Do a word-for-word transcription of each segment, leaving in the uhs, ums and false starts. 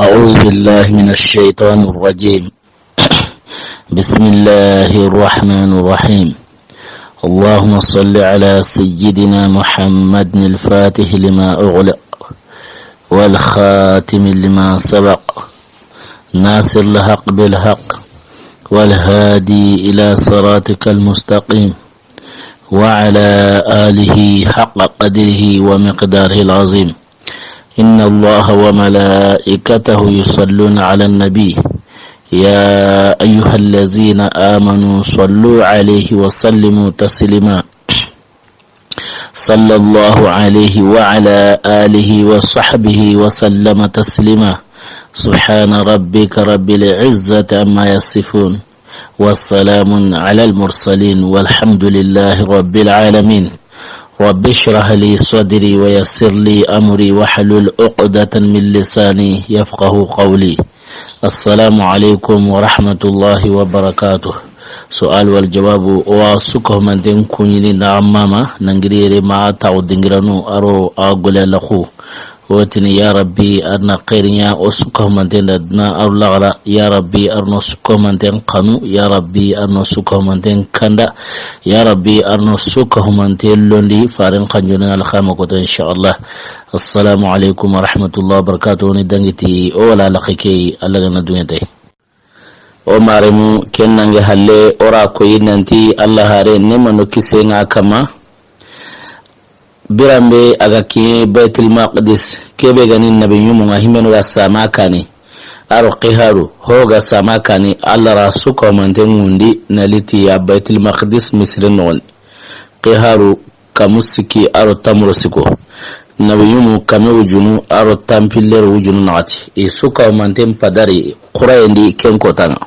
أعوذ بالله من الشيطان الرجيم. بسم الله الرحمن الرحيم. اللهم صل على سيدنا محمد الفاتح لما أغلق والخاتم لما سبق ناصر الحق بالحق والهادي إلى صراطك المستقيم وعلى آله حق قدره ومقداره العظيم. إن الله وملائكته يصلون على النبي، يا أيها الذين آمنوا صلوا عليه وسلموا تسليما. صلى الله عليه وعلى آله وصحبه وسلم تسليما. سبحان ربك رب العزة عما يصفون. وسلام على المرسلين والحمد لله رب العالمين. رب اشرح لي صدري ويسر لي أمري واحلل عقدة من لساني يفقه قولي. السلام عليكم ورحمة الله وبركاته. سؤال والجواب. Wa suko manten kunyini na mama nangiri yere ma ta o dingiranu aro a gole la khu. Wotini, ya Rabbi, arna xeeriɲa o suko manten da na aru lagara. Ya Rabbi, arno suko manten kanu. Ya Rabbi, arno suko manten kanda. Ya Rabbi, arno suko manten londi farin kanjona alkhama kota, inshallah. Assalamu alaikum wa rahmatullahi wa barakatuh. Ni dangiti o wala laxike Allah gana dunya tay. O maremu, ken nange halle, o ra koyi nanti Allah hare ne mano kise nga kama. Biranbe a ga kiɲe Baitul Maqdis, kebe gani nabi ɲumu nga himenu ga sama kani. Aro xiharu, ho ga sama kani, Allah ra suko manten ngundi, na liti ya Baitul Maqdis misiri noxon. Xiharu, kamu siki, aro tamuro siko. Nabi ɲumu, kame wujunu, aro tampiller wujunu naxati. I suko manten padari, xurayendi ken kotanga.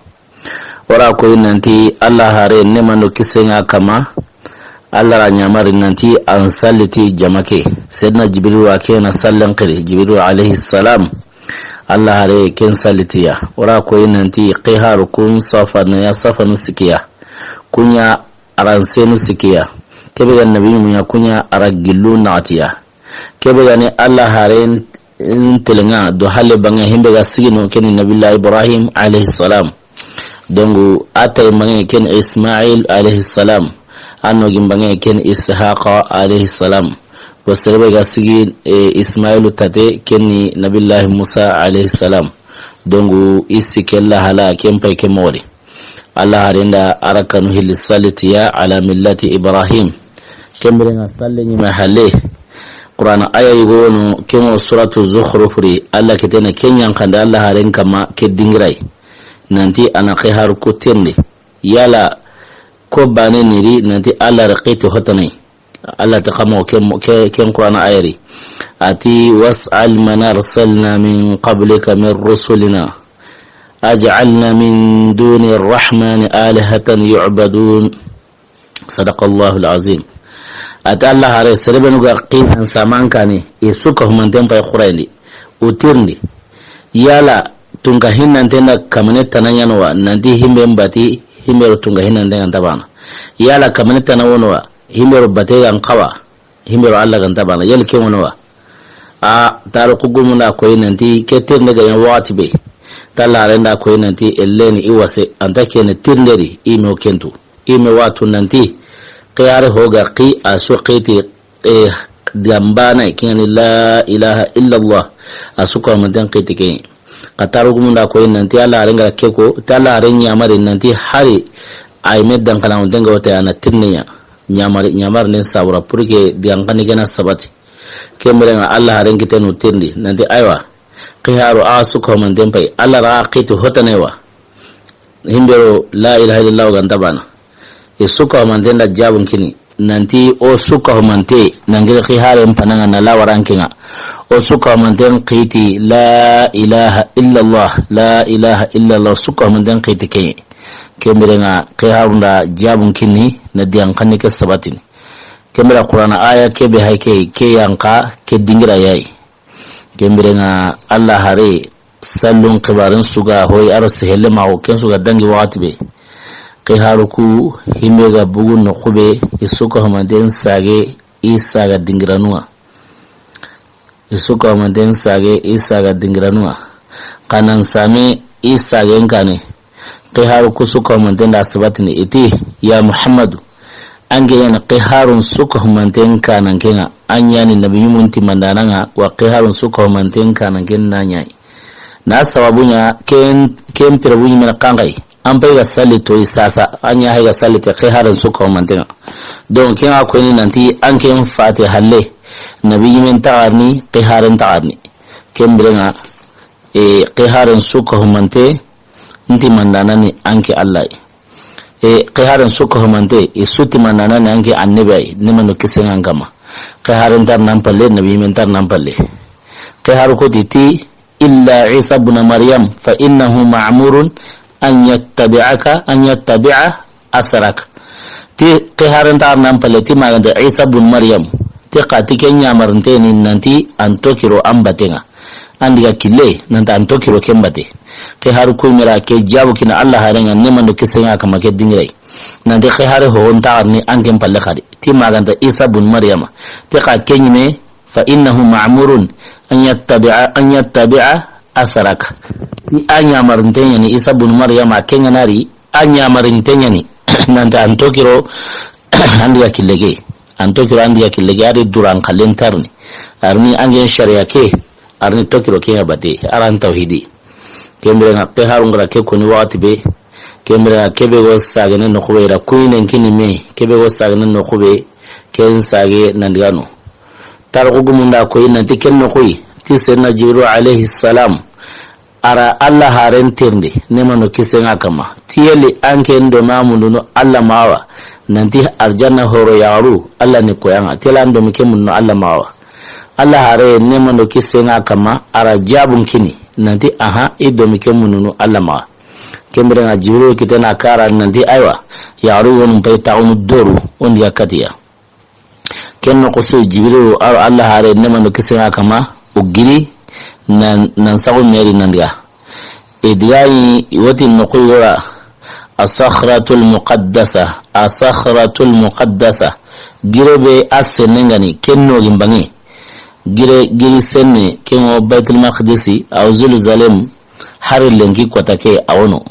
O ra koyi nanti Allah hare ne mano kise nga kama. Allah ra ɲamari nanti an salliti jamake. Sayyidina Jibril wa kena sallan xiri. Jibril alayhi salam. Allah hare ken sallitiya. O ra koyi nanti xiharu kun safanu ya safanu sikiya. Kunya aransenu sikiya. Kebe ga nabi ɲumu ɲa kunya ara gillu naxatiya. Kebe gani Allah haren telenga do halle bange himbe ga sigino keni Nabillahi Ibrahim alayhi salam. Dongu atay bange ken Ismail alayhi salam. Anno gin bange ken Ishaqa alayhi salam. Bo serebe ga sigi, e, Ismailu tate keni Nabillahi Musa alayhi salam. Dongu isi kella hala ken pay ke mori. Allah harenda arakanu hilli salitiya ala millati Ibrahim. Kembirenga salle ɲime halle. Qur'an aya yugo wono kemo suratu Zukhruf ri. Allah kitene kenyan kanda Allah haren kama ke dingirai. Nanti ana xihar ko tirndi. Yala ko bane niri nanti Allah raqiti hotanai. Allah ta kamo ke, ke, ken Qur'an ayari. Ati, "Was'al man arsalna min qablika min rusulina. Aj'alna min duni rahmani alihatan yu'badun." Sadaqallahu al-azim. Ati Allah hare serebenu ga qinan samankani, i suka humanten pay Qur'ani. Utirndi. Yala tunka hinnanten da kamane tananyano wa, nanti himbe mbati, himbe ro tunka hinnanten ga ntabana. Yala kamane tanawono wa, himbe ro bate ga nkawa, himbe ro Allah ga ntabana. Yel ke wono wa. A taro kugumunda koyi nanti ke tirnde ga yan wakati be. Talla renda koyi nanti elleni iwase, anta kene tirnderi, ime o kentu. Ime watu nanti, ke are hoga ki a so kiti, e, dambana, kiyani la ilaha illallah, a suka manten kiti ke. Ka tarugumun da koyi nanti Allah haren ga ke ko, ta Allah haren ɲamari nanti hari ay me dan kana on denga wata ana tirniya. Ɲamari, ɲamari nen sabura pour que digan kani gena sabati. Kemere nga Allah haren kitenu tirndi nanti aywa. Xiharu a suka manten pay. Allah ra qiti hotanewa. Himbero la ilaha illallah ga ntabana. I suka manten da jabun kini. Nanti o suka humante, nangiri xiharen pananga na lawarankenga. O suka humanten qiti la ilaha illallah, la ilaha illallah, suka humanten qiti ke. Kembirenga xiharunda jabun kinni na diyan kanni ke sabatini. Kembira Qur'ana aya kebe hay ke, ke yanka, ke dingira yayi. Kembirenga Allah hare, sallun xibarin suga hoy aro sehelle maxo ken suga dangi waxati be. Xiharu ku himbe ga bugu noxu be, i suka humanten sage, i saga dingiranuwa. I suka humanten sage, i saga dingiranuwa. Xa nan same i sagen kane. Xiharu ku su kahumanten da sabatini i ti, ya Muhammadu, an ke yan xiharun su kahumanten kanan ke ŋa, an ɲa ni nabi ɲumun ti mandana ŋa, wa xiharun su kahumanten kanan ke na ɲa yi. Na sababu ɲa ken, ken pirabu ɲi mena xanxayi. An pay ga salli toyi sasa, an ɲa hay ga salli te xiharun su kahumanten ŋa. Donc, ken ŋa koyini nanti an ken fate halle, nabi ɲimen taxarni, xiharen taxarni. Ken biren ŋa, e, xiharen su kahumante, nti mandana ni an ke Allah yi. E, xiharen su kahumante, i su ti mandana ni an ke annabi yi, ni manu kisen ŋa an kama. Xiharen tar nan palle, nabi ɲimen tar nan palle. Xiharu ku ti ti, illa Isa ibn Maryam, fa innahu ma'murun an yattabi'aka, an yattabi'a asarak. Ti xiharen taxar nan palle ti maganta Isa bun Maryam. Ti xa ti ken ɲamarinte ni nanti an tokiro an baten ŋa. An diga kille nanti an tokiro ken bate. Xiharu ku mira ke jabu kini Allah haren ŋa, ne mando kisen ŋa kama ke dingirai. Nanti xihare ho on taxar ni an ken palle xadi. Ti maganta Isa bun Maryama. Ti xa ke ɲime, fa innahu ma'murun an yattabi'a, an yattabi'a asarak. Ti a ɲamarinte ɲa ni Isa bun Maryama, ken ŋa na ri a ɲamarinte ɲa ni, nanti an tokiro an diga kille ke. An tokiro an diga kille ke, a ri duran xallen tarni. A ri ni an gen sharia ke, a ri ni tokiro ke ya bate, a ran tawhidi. Ken biren ŋa xiharun gara ke koni waxati be, ken biren ŋa ke be go sagene noxu be ra kuyinen kini me, ke be go sagene noxu be, ken sage nan diga no. Tarixu gumun da koyi nanti ken noxu yi, ti senna Jibril alayhi salam, a ra Allah haren tirindi, ne mando kisen ŋa kama. Ti yeli an ken do ma mundunu Allah maxa wa, nanti arjanna horo yaxaru, Allah ni koyan ŋa. Ti yeli an do mi ke mundunu Allah maxa wa. Allah hare ne mando kisen ŋa kama, a ra jabun kini, nanti aha, i do mi ke mundunu Allah maxa. Ken biren ŋa Jibril kitena kara nanti aywa, yaxaru wonu pay taxunu doru, on diga katiya. Ken noxu su Jibrilu a ro Allah hare ne mando kisen ŋa kama, o giri nan, nan saxu meri nan diga. I diga yi woti noxu yi wora, asakhratul muqaddasa, asakhratul muqaddasa. Gire be a senne ŋa ni, ken noxin bange. Gire, giri senne, ken ŋo Baitul Maqdisi, aw Zulzalem, hari lenki kota ke a wono.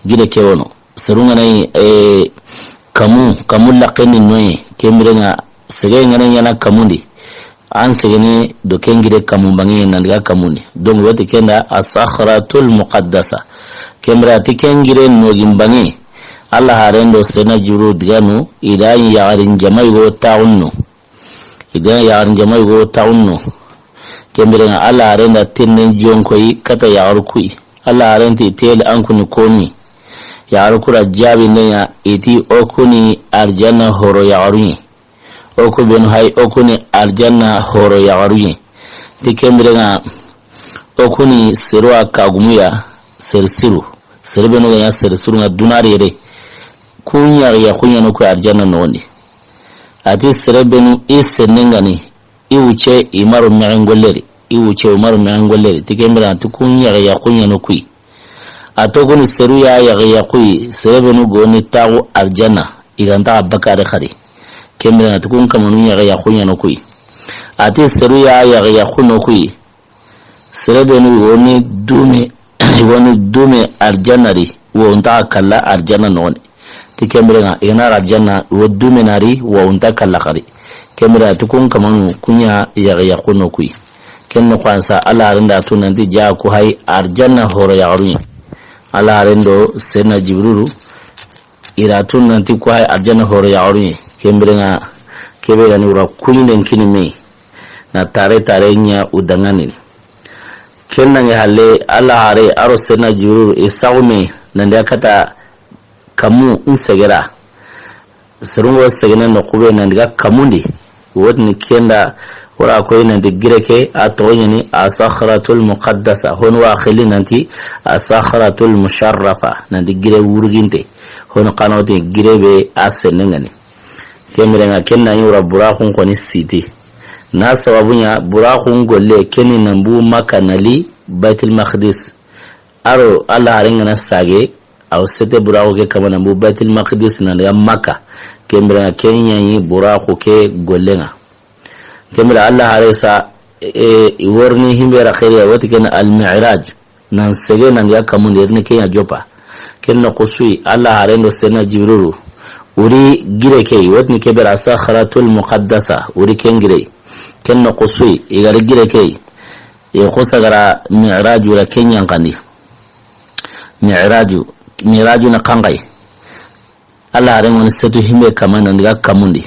Gire ke wono. Seru ŋa na yi, e, kamu, kamu laxen ni noye, ken biren ŋa, sege ŋa na ɲana kamundi. An segene do ken gire kamu bange nan diga kamundi. Donc, woti ken da asakhratul muqaddasa. Ken bira ti ken gire noxin bange. Allah haren do senna Jibril diga no, i da yaxarin jama yi go taxunno. I da yaxarin jama yi go taxunno. Ken biren ŋa Allah haren da tinnen jonko yi kata yaxaru ku yi. Allah haren ti teli an kuni koni. Yaxaru ku ra jabi nde ɲa, i ti o kuni arjanna horo yaxaru yi. O ku benu hay, o kuni arjanna horo yaxaru yi. Ti ken biren ŋa, o kuni seru wa kagumu ya, sere siru. Sere benu ga ɲa sere siru ŋa duna rere. Kun yaxi yaxu ɲa no ku arjanna noxon di. A ti sere benu i senne ŋa ni, i wuce i ma ro mexen golle ri, i wuce i ma ro mexen golle ri, ti ken biren ŋa ti kun yaxi yaxu ɲa no ku yi. A to kuni seru ya yaxi yaxu yi, sere benu go ni taxu arjanna, i ga nta bakari xari. Ken biren ŋa ti kun kamanu yaxi yaxu ɲa no ku yi. A ti seru ya yaxi yaxu no ku yi. Sere benu woni dume, woni dume arjanna ri, wo nta kalla arjanna noxon di. Ti ken biren ŋa, i ga na arjanna, wo dume na ri, wo nta kalla xari. Ken biren ŋa ti kun kamanu, kun ɲa yaxi yaxu no ku yi. Ken noxu an sa, Allah haren da tu nanti ja ku hay arjanna horo yaxaru yi. Allah haren do senna Jibrilu, i ra tu nanti ku hay arjanna horo yaxaru yi. Ken biren ŋa, ke be ga ni wura kuɲinden kini me. Na tare tare ɲa u danŋanin. Ken nange halle, Allah hare a ro senna Jibril i saxu me, nan diga kata kamu n segera. Seru ŋo segene noxu be nan diga kamundi. Wotini ken da, wora koyi nanti gire ke, a toxo ɲa ni asakhratul muqaddasa. Honu wa xili nanti asakhratul musharrafa. Nanti gire wuruginte. Honu xa na wotini gire be a senne ŋa ni. Ken biren ŋa ken na ɲi wura buraxun koni siti. Na sababu ɲa buraxun golle ken ni nan bu Makka na li Baitul Maqdis. A ro Allah haren ŋa na sage, a wo sete buraxu ke kama nan bu Baitul Maqdis nan diga Makka. Ken biren ŋa ken ɲa ɲi buraxu ke gollen ŋa. Ken biren Allah hare sa, e, i worini himbe ra xeeri ya, woti ken al mi'raj. Nan sege nan diga kamundi, i ri ni ke ɲa joppa. Ken noxo su yi, Alla haaren do Seydina Jibrilu, o ri gire ke yi, wotini ke be ra Sakhratul Muqaddasa, o ri ken gire yi. Ken noxo su yi, i ga ri gire ke yi, i xo sagara Mi'raju ra ken ɲankandi. Mi'raju, Mi'raju na xanxayi. Alla haaren ŋa ni setu himbe kama nan diga kamundi.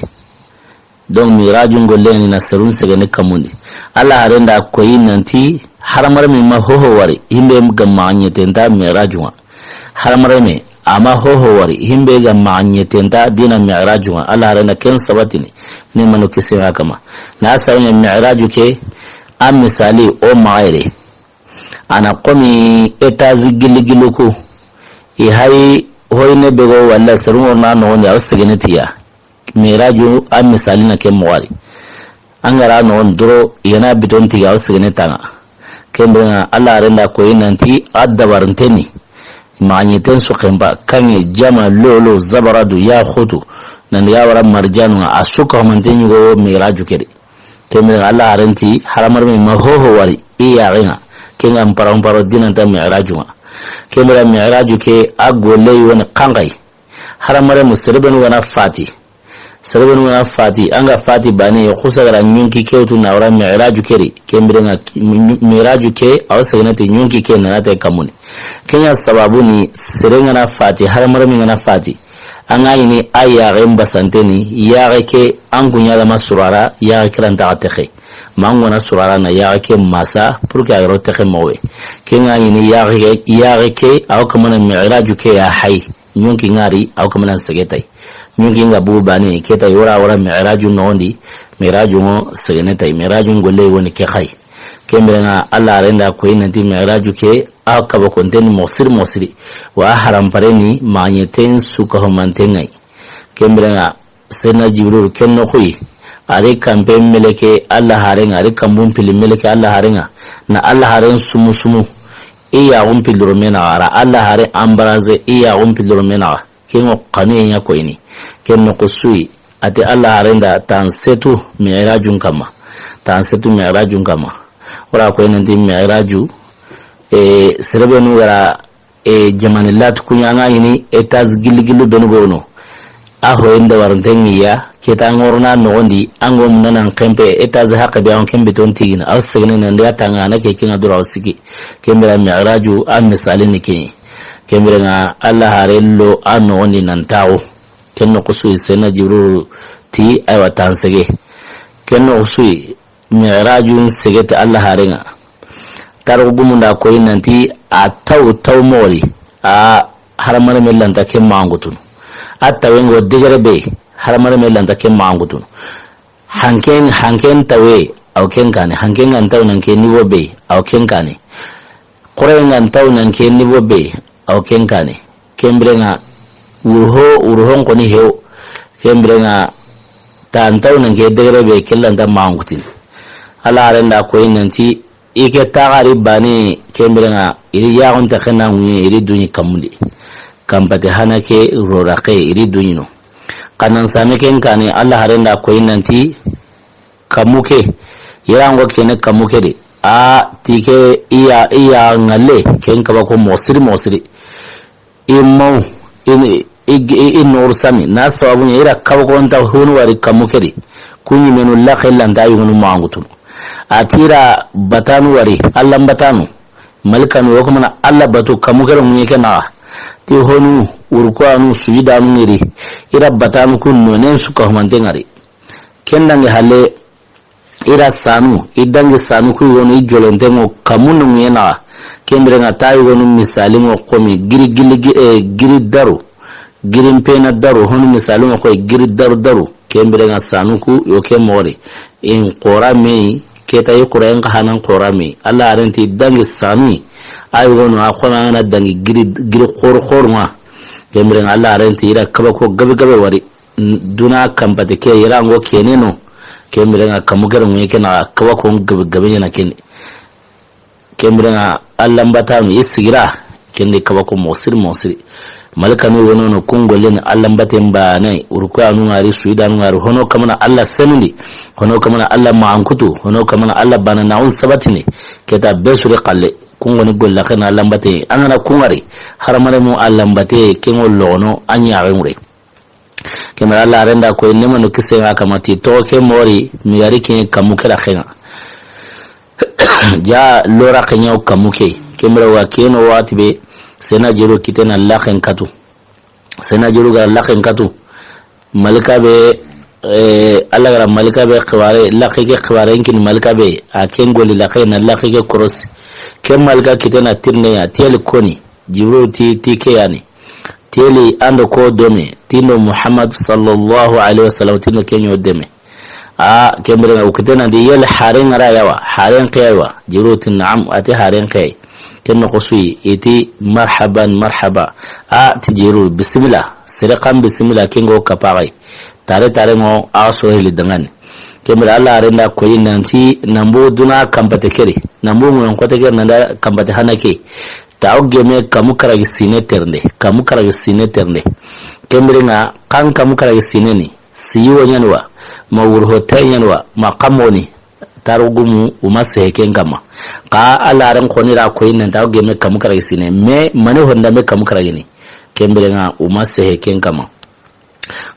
Donc, Mi'rajun golle ni na serun segene kamundi. Alla haaren da koyi nanti, hadamarenme ma hoho wari, himbe ga maxa ɲete nta Mi'rajun ŋa. Hadamarenme, a ma hoho wari, himbe ga maxa ɲete nta dina Mi'rajun ŋa. Alla haaren da ken sabatini, ni manu kisi ŋa kama. Na sabu ɲa Mi'raju ke, a misali o maxa yere. A na komi étage gilli gilli ku. I hayi hoyne bego walla serun ŋa na noxondi, a wo segene tiya. Mi'raju a misali na ke moxo wari. An ga ra noxon doro, i ga na biton tiga, a wo segene tanga. Ken biren ŋa, Alla haaren da koyi nanti a dabarinten ni. Maxa ɲeten su xenpa, kaŋŋe, jama, lolo, zabaradu, yaxutu, nan diga wara marjanu ŋa, a su ka homante ɲugo Mi'raju ke di. Ken biren ŋa, Alla haaren ti, hadamarenme ma hoho wari, i yaaxen ŋa, ken ŋa mparo mparo dina nta Mi'rajun ŋa. Ken biren ŋa Mi'raju ke, a golle yi woni xanxayi. Hadamarenmu sere benu ga na fati. Sere benu ga na fati, an ga fati baane, i xo sagara ɲonki ke wutu na wara Mi'raju ke di. Ken biren ŋa, Mi'raju ke, a wo segene ti ɲonki ke na na te kamundi. Ken ɲa sababu ni, sere ga na fati, hadamarenme ga na fati. An ga ɲi ni a yaaxen basante ni, yaaxe ke an kuɲa da ma surara, yaaxe ke ra nta xa texe. Ma an ga na surara na yaaxe ke masa, pour que a ga ro texe moxo be. Ken ga ɲi ni yaaxe ke, yaaxe ke, a wo kamana Mi'raju ke ya hayi. Ɲonki ŋa ri, a wo kamana sege tayi. Ɲonki ŋa bugu baane, ke tayi wara wara Mi'raju noxondi, Mi'raju ŋo segene tayi, Mi'raju golle woni ke xayi. Ken biren ŋa, Alla haaren da koyi nanti Mi'raju ke, a kaba konten ni moxo siri moxo siri. Wa a haranpare ni maxa ɲeten su ka homante ŋa yi. Ken biren ŋa, Seydina Jibrilu ken noxo yi, a ri kanpe meleke Alla haaren ŋa, a ri kanbun pilli meleke Alla haaren ŋa, na Alla haaren sumu sumu, i yaaxun pilli ro me naxa, a ra Alla haaren embrasser, i yaaxun pilli ro me naxa. Ken ŋo xanuye ɲa koyini. Ken noxo su yi, a ti Alla haaren da tan setu Mi'rajun kama. Tan setu Mi'rajun kama. Wara koyi nanti Mi'raju, e, sere benu ga ra, e, jamani latu kuɲa ŋa ɲi ni étage gilli gilli benu gono. A hoyen dabarinten ŋa ya, ke ta ŋorona noxondi, an go muna nan xenpe, étage haqqe be an ken biton tigina, a wo segene nan diga tanga na ke ken ŋa dura a wo sigi. Ken biren ŋa Mi'raju, a misali ni ke yi. Ken biren ŋa Alla haaren lo a noxondi nan taxu. Ken noxo su yi Seydina Jibrilu ti, aywa, tan sege. Ken noxo su yi, Mi'rajun sege ti Alla haaren ŋa. Tarixu gumun da koyi nanti a taw taw moxo ri, a hadamarenme ra nta ke maxankutunu. A tawen ŋo degere be, hadamarenme ra nta ke maxankutunu. Hanken, hanken tawe, a wo ken kaane. Hanken ga ntaw nan ke niveau be, a wo ken kaane. Xoren ga ntaw nan ke niveau be, a wo ken kaane. Ken biren ŋa, wuru ho, wuru ho n xoni hewo. Ken biren ŋa, ta ntaw nan ke degere be, ke ra nta maxankutunu. Alla haaren da koyi nanti, i ke taxari baane, ken biren ŋa, i ri yaaxun ta xena ŋuɲe, i ri duɲi kamundi. Kanpate hana ke ro raxe, i ri duɲi no. Xa nan same ken kaane, Alla haaren da koyi nanti, kamu ke, yera ŋo kene kamu ke di. A ti ke i ya, i ya ŋalle, ken kaba ko moxo siri, moxo siri. I maw, i, i, i, i noxo sami, na sababu ɲa, i ra kaba ko nta honu wari kamu ke di. Ku ɲimenu laxe ra nta yugonu maxankutunu. A ti i ra batanu wari, Alla batanu. Malikanu, o kamana Alla batu kamu ke ro ŋuɲe ke naxa. Ti honu, wurkuwanu, sujidanu ŋa ri. I ra batanu ku nonen su ka homante ŋa ri. Ken dangi halle, i ra sanu, i dangi sanu ku yogonu, i jolonten ŋo kamu no ŋuye naxa. Ken biren ŋa ta yogonu misali ŋo komi giri gili gi-, eh, giri daru, giri mpena daru, honu misali ŋo koy giri daru daru. Ken biren ŋa sanu ku yo ke moxo ri. In xora me yi, ke ta i xora in xa hanan xora me yi. Alla haaren ti dangi sanu yi. A yogonu a xona ŋa na dangi giri, giri xoru xoru ŋa. Ken biren ŋa Alla haaren ti i ra kaba ko gabe gabe wari. Duna kanpate ke yera ŋo kene no. Ken biren ŋa kamu ke ro ŋuɲe ke naxa kaba ko gabe gabe ɲa na ken di. Ken biren ŋa Alla batanu i sigira. Ken di kaba ko moxo siri moxo siri. Malikanu wono no kun golle ni Alla baten baane. Wurkuwanu ŋa ri, sujidanu ŋa ri. Hono kamana Alla senundi. Hono kamana Alla maxankutu. Hono kamana Alla baane na un sabatini. Ke ta be su ri xalle. Kun ŋa ni golla xena lambate. An ga na kun ŋari, hadamarenmu a lambate, ken ŋo logono, a ɲaxe ŋure. Ken bire Alla haaren da koyi, neema do kisiye ŋa a kanma, ti toxo ke moxo ri, migari ke kanmu ke ra xeŋa. Ja lora xeɲa o kanmu ke. Ken bire wa ke no waxati be, Seydina Jibrilu kite na laxen katu. Seydina Jibrilu ga ra laxen katu. Malika be, eh, Alla ga ra malika be xibaare, laxe ke xibaare n kini malika be, a ken golli laxe na laxe ke korosi. Ken malika kite na tirinde ya, teli koni, Jibrilu ti, ti ke yani. Teli an do ko deme, ti n do Muhammad sallallahu alaihi wasallam, ti n do ke ɲo deme. A, ken bire ŋa, o kite na di yeli haaren ŋa ra ya wa, haaren ke ya wa. Jibrilu ti naam, a ti haaren ke ya. Ken noxo su yi, i ti marhaban, marhaba. A, ti Jibrilu, bisimilla, sere xa n bisimilla, ken ŋo kapaxay. Tare, tare ŋo, a so heli dangani. Ken bire Alla haaren da koyi nanti, nan bo duna kanpate ke ri. Nan bo ŋoyon xote ke ri, nan da kanpate hana ke. Ta o geme kanmu karagi siine terinde, kanmu karagi siine terinde. Ken bire ŋa, xa n kanmu karagi siine ni, siyi wo ɲaani wa, ma wurho ta ɲaani wa, ma xa moxo ni, taarixu gumu, o ma sehe ken kanma. Xa Alla haaren xo ni ra koyi nan ta o geme kanmu karagi siine, mais mani honda me kanmu karagi ni, ken bire ŋa o ma sehe ken kanma.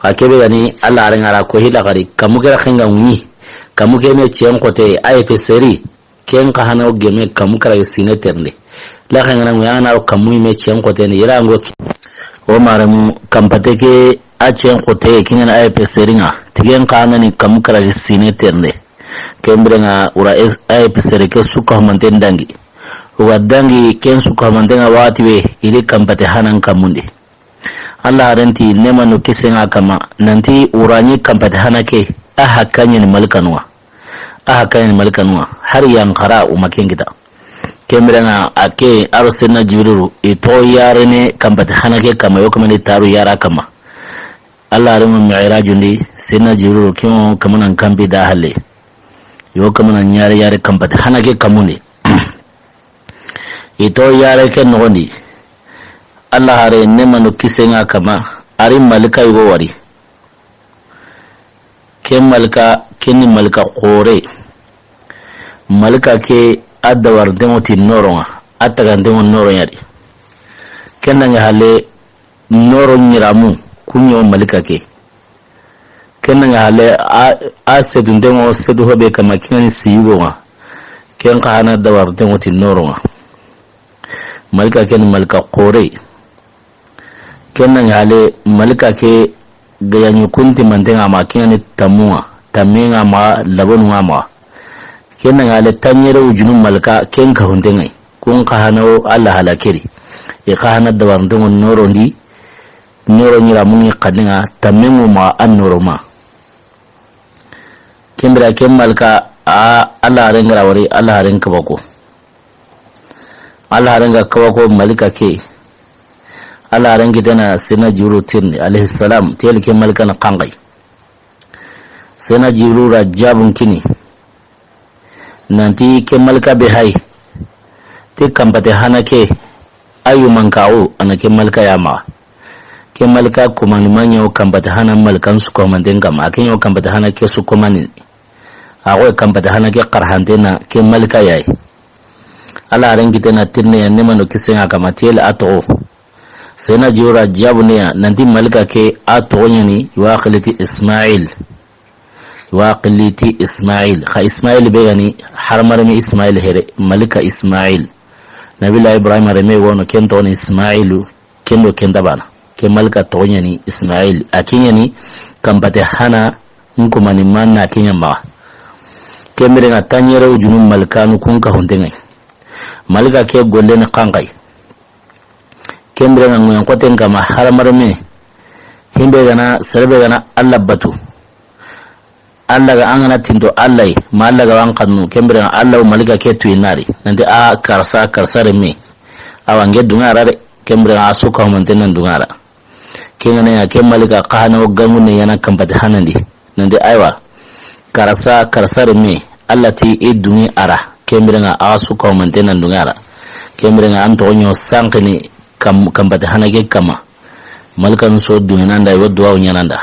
Xa ke be ga ni Alla haaren ŋa ra ko hila xari, kanmu ke ra xenga ŋuɲi, kanmu ke me cen xote, a ye pe seri, ken xa hana o geme kanmu karagi siine terinde. Laxe ŋa na ŋuɲa ŋa na o kanmu me cen xote ni, yera ŋo ki. O maarenmu kanpate ke a cen xote, ken ŋa ni a ye pe seri ŋa, ti ken xa hana ni kanmu karagi siine terinde. Ken bire ŋa o ra es-, a ye pe seri ke su ka humanten dangi. O ga dangi ken su ka humanten ŋa waxati be, i ri kanpate hana n kanmun di. Alla haaren ti neema do kisiye ŋa a kanma, nanti o ra ɲi kanpate hana ke, a hakka ɲaani malikanu ŋa. A hakka ɲaani malikanu ŋa. Hari yan xara o ma ken kita. Ken bire ŋa a ke a do Seydina Jibrilu, i toxo yaarene kanpate hana ke kanma, yo kanma ni taaru yaara kanma. Alla haaren ŋo mi'rajun di, Seydina Jibrilu ke ŋo kanma nan kanpi da halle. Yo kanma nan ɲaare yaare kanpate hana ke kanmun di. I toxo yaare ke noxon di, Alla haare neema do kisiye ŋa a kanma, a ri malika yogo wari. Ke malika, ken ni malika xoore. Malika ke a dawarinten ŋo ti nooro ŋa, a taganten ŋo nooro ɲa di. Ken dangi halle, nooro ɲiramu, ku ɲo malika ke. Ken dangi halle, a, a setunten ŋo setu ho be kanma, ken ŋa ni siyi yogo ŋa. Ken xa hana dawarinten ŋo ti nooro ŋa. Malika ken ni malika xoore. Ken dangi halle, malika ke gayaɲi kunti manten ŋa ma, ken ŋa ni tammu ŋa, tamme ŋa ma, labonu ŋa ma. Ken dangi halle, tanɲere wujunu malika, ken kahunten ŋa yi. Kun xa hana o Alla hala ke ri. I xa hana dawarinten ŋo nooro ndi, nooro ɲiramu ŋi xannen ŋa, tamme ŋo ma, a nooro ma. Ken bire ke malika, a, Alla haaren ga ra wari, Alla haaren kaba ko. Alla haaren ga kaba ko malika ke. Alla haaren kite na Seydina Jibrilu tirindi, alayhi salam, teli ke malika na xanxay. Seydina Jibrilu ra jaabun kini. Nanti ke malika be hay. Ti kanpate hana ke, a yumankaxu, a na ke malika ya maxa. Ke malika kumani ma ɲa o kanpate hana malikan su ko manten kanma, a ke ɲa o kanpate hana ke su ko mani. A xo kanpate hana ke xarahante na ke malika ya yi. Alla haaren kite na tirinde ya, neema do kisiye ŋa a kanma, teli a toxo. Seydina Jibrilu ra jaabunde ya, nanti malika ke a toxo ɲa ni, i wa a xili ti Ismail. I wa a xili ti Ismail. Xa Ismail be ga ni, hadamarenme Ismail here, malika Ismail. Nabila Ibrahima renme yogo no, ken toxo ni Ismailu, ken do ken ta baana. Ke malika toxo ɲa ni Ismail. A ke ɲa ni kanpate hana n kumani ma na ke ɲa maxa. Ken bire ŋa tanɲere wujunu malikanu kun kahunten ŋa yi. Malika ke golle ni xanxay. Ken bire ŋa ŋoyen xoten kanma hadamarenme. Himbe ga na, sere be ga na Alla batu. Alla ga, an ga na tinto Alla yi, ma Alla ga wa an xannu, ken bire ŋa Alla wo malika ke tuyi na ri. Nanti a karasa, karasa renme. Awa n ke duŋe a ra de, ken bire ŋa a su ka humanten na duŋe a ra. Ken ga na ya, ke malika xa hana o gangunne ya na kanpate hana ndi. Nanti aywa, karasa, karasa renme, Alla ti i duŋe a ra. Ken bire ŋa a su ka humanten na duŋe a ra. Ken bire ŋa an toxo ɲo sanqini kam-, kanpate hana ke kanma. Malikanu su duŋe na an da, i wa duwawu ɲaana an da.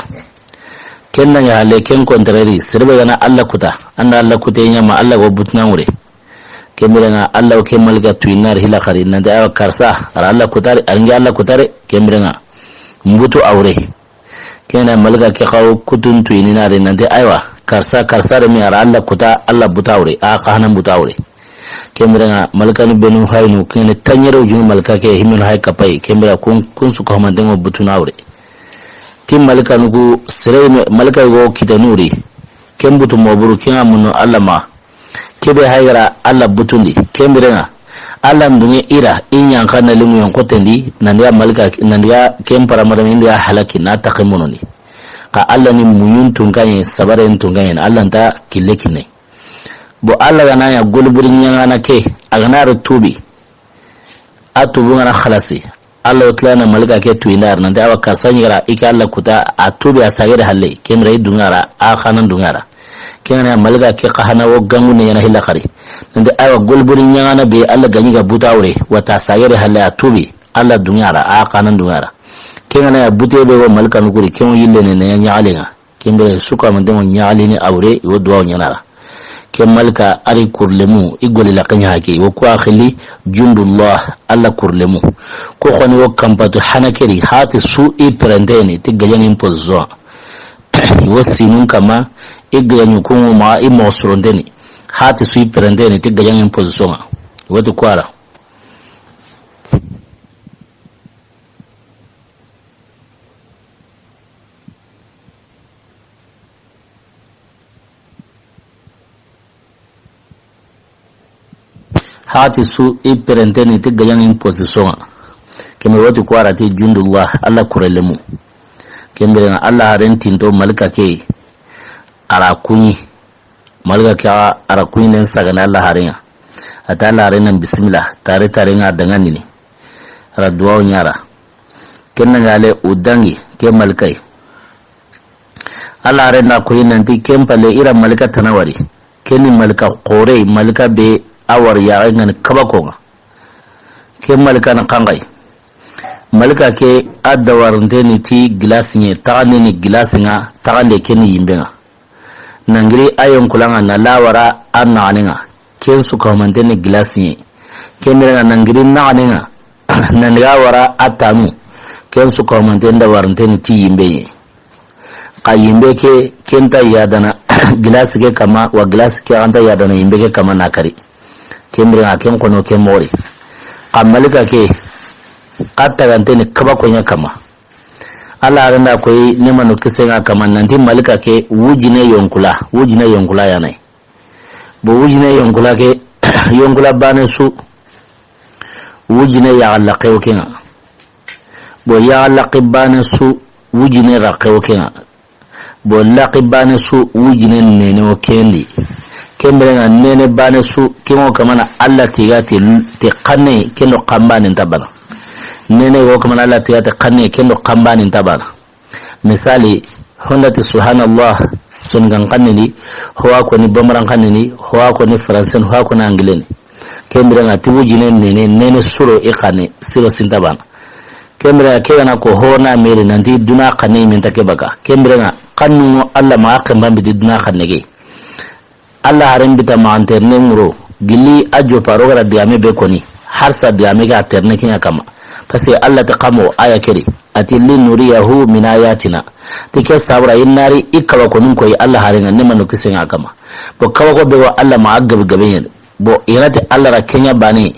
Ken dangi halle, ken contraire, sere be ga na Alla kuta, an da Alla kute ɲa ma, Alla ga wa butuna ŋure. Ken biren ŋa, Alla wo ke malika tuyini na ri hilla xari, nanti, aywa, karsa, a ra Alla kuta de, a ri n ke Alla kuta de, ken biren ŋa, mbutu a wure. Ken ŋa na malika ke xa wo kutun tuyini na ri, nanti, aywa, karsa, karsa de mi a ra Alla kuta, Alla buta a wure, a xa hana buta a wure. Ken biren ŋa, malikanu benu hayinu, ken ŋa ni tanɲere wujunu malika ke, himenu hay kapayi, ken biren kun, kun su ko mantengo butu na wure. Ti malikanu ku sere, malika wo kitanu ri, ken butu moburu, ken ŋa munno Alla ma. Kebe hay ga ra Alla butundi, ken biren ŋa, Alla ndunge i ra, i ɲanka na limu yon kotendi, nandiya malika, nandiya ken paramare, nandiya halaki, na taxe monondi. Ka Alla ni muɲun tunkaɲe, sabaren tunkaɲe, Alla nta kille kinne. Bo Alla ga na ɲa goliburi ɲaŋana ke, a ga na ri tubi, a tubu ŋa na xalasi. Alla wo tila na malika ke tuyini na ri, nanti, awa, karsa ɲi ga ra, i ke Alla kuta, a tubi, a sagere halle, ken biren i dunŋa ra, a xanan dunŋa ra. Ken ŋa na malika ke xa hana wo gangu ne ɲaana hilla xari. Nanti, awa, goliburi ɲaŋana be Alla ga ɲi ga buta wure, wata sagere halle, a tubi, Alla dunŋa ra, a xanan dunŋa ra. Ken ŋa na bute be wo malikanu ku ri, ken wo yille ne, ne ɲaxalen ŋa. Ken biren su ko mantengo ɲaxalini a wure, i wo duwawu ɲaana ra. Ke malika a ri kurlemu, i goli la ken ɲa hake, i wo ku a xili jundullah, Alla kurlemu. Ko xoni wo kampatu hana ke ri, hati su i perenteni, ti gajaŋin position. I wo sinun kama, i gajaŋu kunŋu ma, i moxo soronteni. Hati su i perenteni, ti gajaŋin position ŋa. I wo ti ku a ra. Hati su i perenteni ti gajaŋin position ŋa. Ken biren wo ti ku a ra ti jundullah, Alla kurelemu. Ken biren ŋa Alla haren tinto malika ke, a ra kuɲi. Malika ke a ra kuɲi nen sagane Alla haren ŋa. A ti Alla haren nan bisimila, tare tare ŋa daŋanini. A ra duwawu ɲa ra. Ken ŋa le u dangi, ke malika yi. Alla haren da ko yi nanti ken palle i ra malika tana wari. Ken ni malika xore, malika be a wari ya ŋa ni kabako ŋa. Ken malika na xanxayi. Malika ke a dawarinteni ti gilasi ɲe, taxandeni gilasi ŋa, taxande ken ni yimbe ŋa. Nangiri a yonkula ŋa na lawara a naxane ŋa. Ken su ko manteni gilasi ɲe. Ken biren ŋa nangiri naxane ŋa. Nandiga wara a tanu. Ken su ko manteni dawarinteni ti yimbe ɲe. Xa yimbe ke, ken ta yadana gilasi ke kama, wa gilasi ke xa nta yadana yimbe ke kama na kari. Ken biren ŋa ken xono ke moxo ri. Xa malika ke, xa taganteni kabako ɲa kama. Alla haren da koyi nemanu kisen ŋa kama nanti malika ke wujine yonkula, wujine yonkula ya na yi. Bo wujine yonkula ke, yonkula bane su, wujine yaxalaxe wo ke ŋa. Bo yaxalaxe bane su, wujine raxe wo ke ŋa. Bo laxi bane su, wujine nene wo ken di. Ken biren ŋa nene bane su, ken wo kama na Alla tiga ti, ti xanne, ken do xanbane nta bana. Nene wo kama na Alla tiga ti xanne, ken do xanbane nta bana. Misali, honda ti subhanallah, Soninkan xanne ni, ho wa ko ni bamaran xanne ni, ho wa ko ni français ni, ho wa ko ni anglais ni. Ken biren ŋa ti wujine nene, nene suro i xanne, siro si nta bana. Ken biren ŋa ke ga na ko ho na meri nanti duna xanne i me nta ke baka. Ken biren ŋa xannu ŋo Alla ma a xenban biti duna xanne ke. Alla haren bita ma an terne ŋuro, gilli a joparo ga ra digame be koni, harsa digame ke a terne ke ɲa kama. Parce que Alla ti xamo a ya ke ri, a ti, "Linuriyahu min ayatina." Ti ke sabura i na ri i kawa konun koyi Alla haren ŋa nemanu kisen ŋa kama. Bo kawa ko be go Alla ma a gabe gabe ɲene. Bo i na ti Alla ra ke ɲa bane.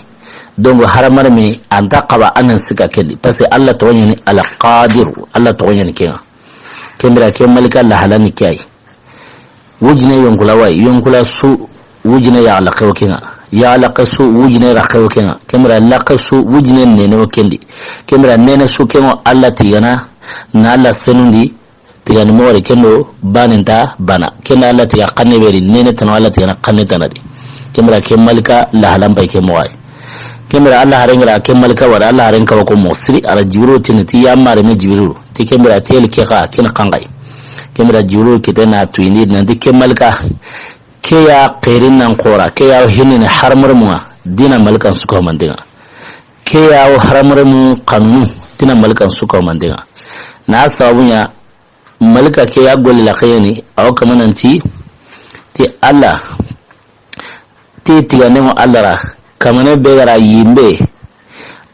Donc haramare me an ta xaba a nan sika ken di. Parce que Alla toxo ɲa ni Al-Qadir, Alla toxo ɲa ni ke ŋa. Ken biren ŋa ke malika lahalani ke yi. Wujine yonkula wa yi, yonkula su wujine yaxalaxe wo ke ŋa. Yaxalaxe su wujine raxe wo ke ŋa. Ken biren ŋa laxe su wujine nene wo ken di. Ken biren ŋa nene su ken ŋo Alla tigana, na Alla senundi, tigani moxo ri ken do bane nta bana. Ken da Alla tiga xanne be ri, nene tano Alla tigana xanne tana di. Ken biren ŋa ke malika lahalan pay ke moxo yi. Ken biren ŋa Alla haren ga ra ke malika wari, Alla haren kawa ko moxo siri, a ra Jibrilu tini ti ya mare me Jibrilu. Ti ken biren ŋa teli ke xa, ken xanxayi. Ken biren ŋa Jibrilu kite na tuyindi nanti ke malika. Ke ya xeerin nan xora, ke ya hinini haramare mu ŋa, dina malikan su ko manten ŋa. Ke ya wo haramare mu xanunu, dina malikan su ko manten ŋa. Na sababu ɲa, malika ke ya golli la xeyeni, a wo kama nanti, ti Alla, Ti tiganen ŋo Alla ra, kamane be ga ra yinbe,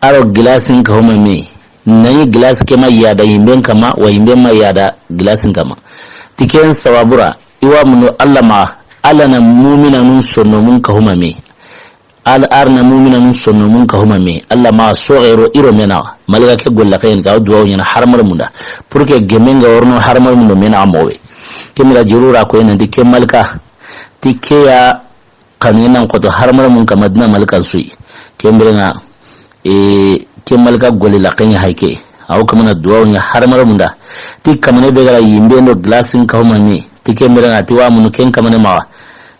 a ro gilasin kahuma me. Na ɲi gilasi ke ma yada yinben kama, wa yinbe ma yada gilasin kama. Ti ken sababu ra, i wa munu Alla ma, Alla na muminanun sonnomun kahuma me. Alla, a ra na muminanun sonnomun kahuma me. Alla ma soxero i ro me naxa. Malika ke golla xeyen ka duwawu ɲana haramar munda. Pour que gemen ga worno haramar munda me naxa moxo be. Ken bire Jibril ra ko nanti ke malika. Ti ke ya xanu nan xoto haramar mun kama dina malikan su yi. Ken bire ŋa, e, ke malika golle la xenya hay ke. Aw kamana duwawu ɲa haramar munda. Ti kamane be ga ra yinbe ndo gilasin kahuma me. Ti ken bire ŋa, ti wa munu ken kamane maxa.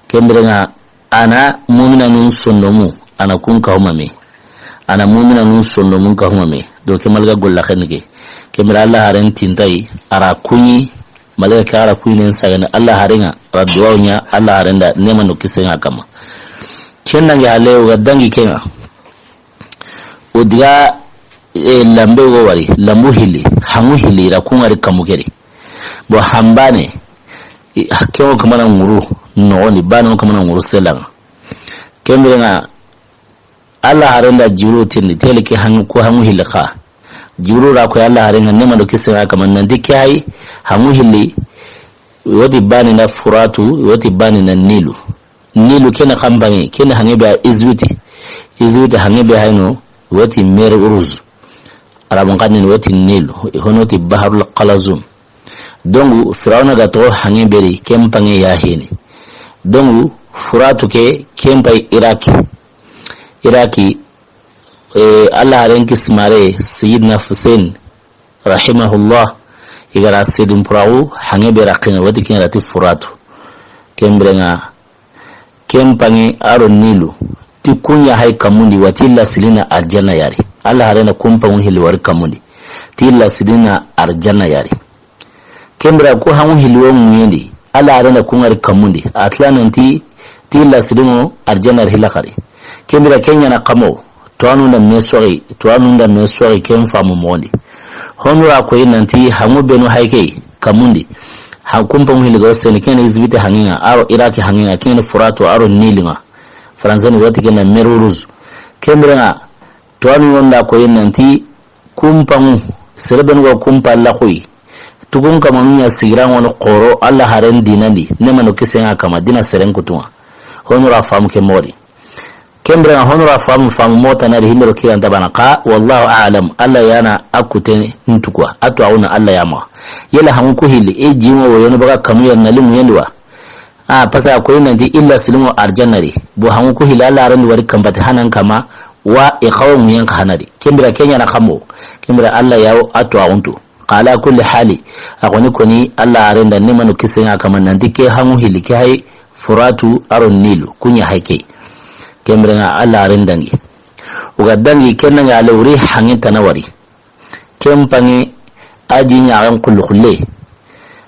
Ken bire ŋa, a na muminanun sondomu, a na kun kahuma me. A na muminanun sondomun kahuma me. Do ke malika golla xenni ke. Ken bire Alla haren tintayi, a ra kuɲi, malika ke a ra kuɲi nen sagani Alla haren ŋa, a ra duwawu ɲa Alla haren da, nema no kisen ŋa kama. Ken dangi hale, o ga dangi ken ŋa. O diga, e, lambe go wari, lambu hilli, hangu hilli, i ra kun ŋari kamu keri. Bo hambane, i, ke o kamana ŋuru, no ni bane o kamana ŋuru selan ŋa. Ken bire ŋa, Alla haren da Jibril tindi, tele ke hangu, ko hangu hilli xa. Jibril ra ko Alla haren ŋa nema do kisen ŋa kama nanti ke hay, hangu hilli, woti bani na Furatu, woti bani na Nilu. Nilu ken na xambange, ken na hange be a Izuiti. Izuiti hange be hayno, woti Mer Rouge. Arabun xannen woti Nilu, hono ti Baharul Qalazum. Donc, Firawna ga toxo hange beri, ken pange ya heni. Donc, Furatu ke, ken pay Iraki. Iraki, eh, Alla haren kisimare, Sayyidina Hussein, rahimahullah, i ga ra sedun puraxu, hange be ra xina, woti ken ra ti Furatu. Ken bire ŋa, ken pange a ro Nilu, ti kun ya hay kamundi wa ti lasilina arjanna yari. Alla haren da kun pangu hilli wari kamundi. Ti lasilina arjanna yari. Ken bire ko hangu hilli wo ŋuyendi. Alla haren da kun ŋari kamundi. A tila nanti, ti lasilino arjanna yari hila xari. Ken bire ken ɲa na kamo. Tuwanu nda me soxi, tuwanu nda me soxi ken famu moxondi. Honu ra koyi nanti hangu benu hay ke kamundi. Ha kun pangu hilli go seni ken Izuiti hange ŋa, a ro Iraki hange ŋa, ken Furatu, a ro Nili ŋa. Faransa ni woti ken na Mer Rouge. Ken bire ŋa, tuwanu yo nda koyi nanti kun pangu, sere benu go kun palla koyi. Tugun kamanu ɲa sigira ŋono xoro, Alla haren dinandi, nema no kisen ŋa kama, dina seren kutu ŋa. Honu ra famu ke moxodi. Ken bire ŋa honu ra famu, famu moxo tana di himbe ro kiran ta bana xa, wallahu a'lam, Alla ya na a kute ntu kuwa, a tuwaxu na Alla ya maxa. Yela hangu ku hilli, e jimo wo yono baga kanu ya na limu yendi wa. A, parce que a koyi nanti illa silimo arjanna ri. Bo hangu ku hilli Alla haren da wari kanpati hanan kama, wa i xawo ŋuyen xa hana di. Ken bire ken ɲa na kamo, ken bire Alla ya wo a tuwaxu ntu. Xa ala kulli hali, a xoni koni Alla haren da nema no kisen ŋa kama nanti ke hangu hilli ke hay Furatu a ro Nilu, kun ya hay ke. Ken bire ŋa Alla haren dangi. O ga dangi ken ŋa a lewri hange tana wari. Ken pange a ji ɲaxen xullu xulle.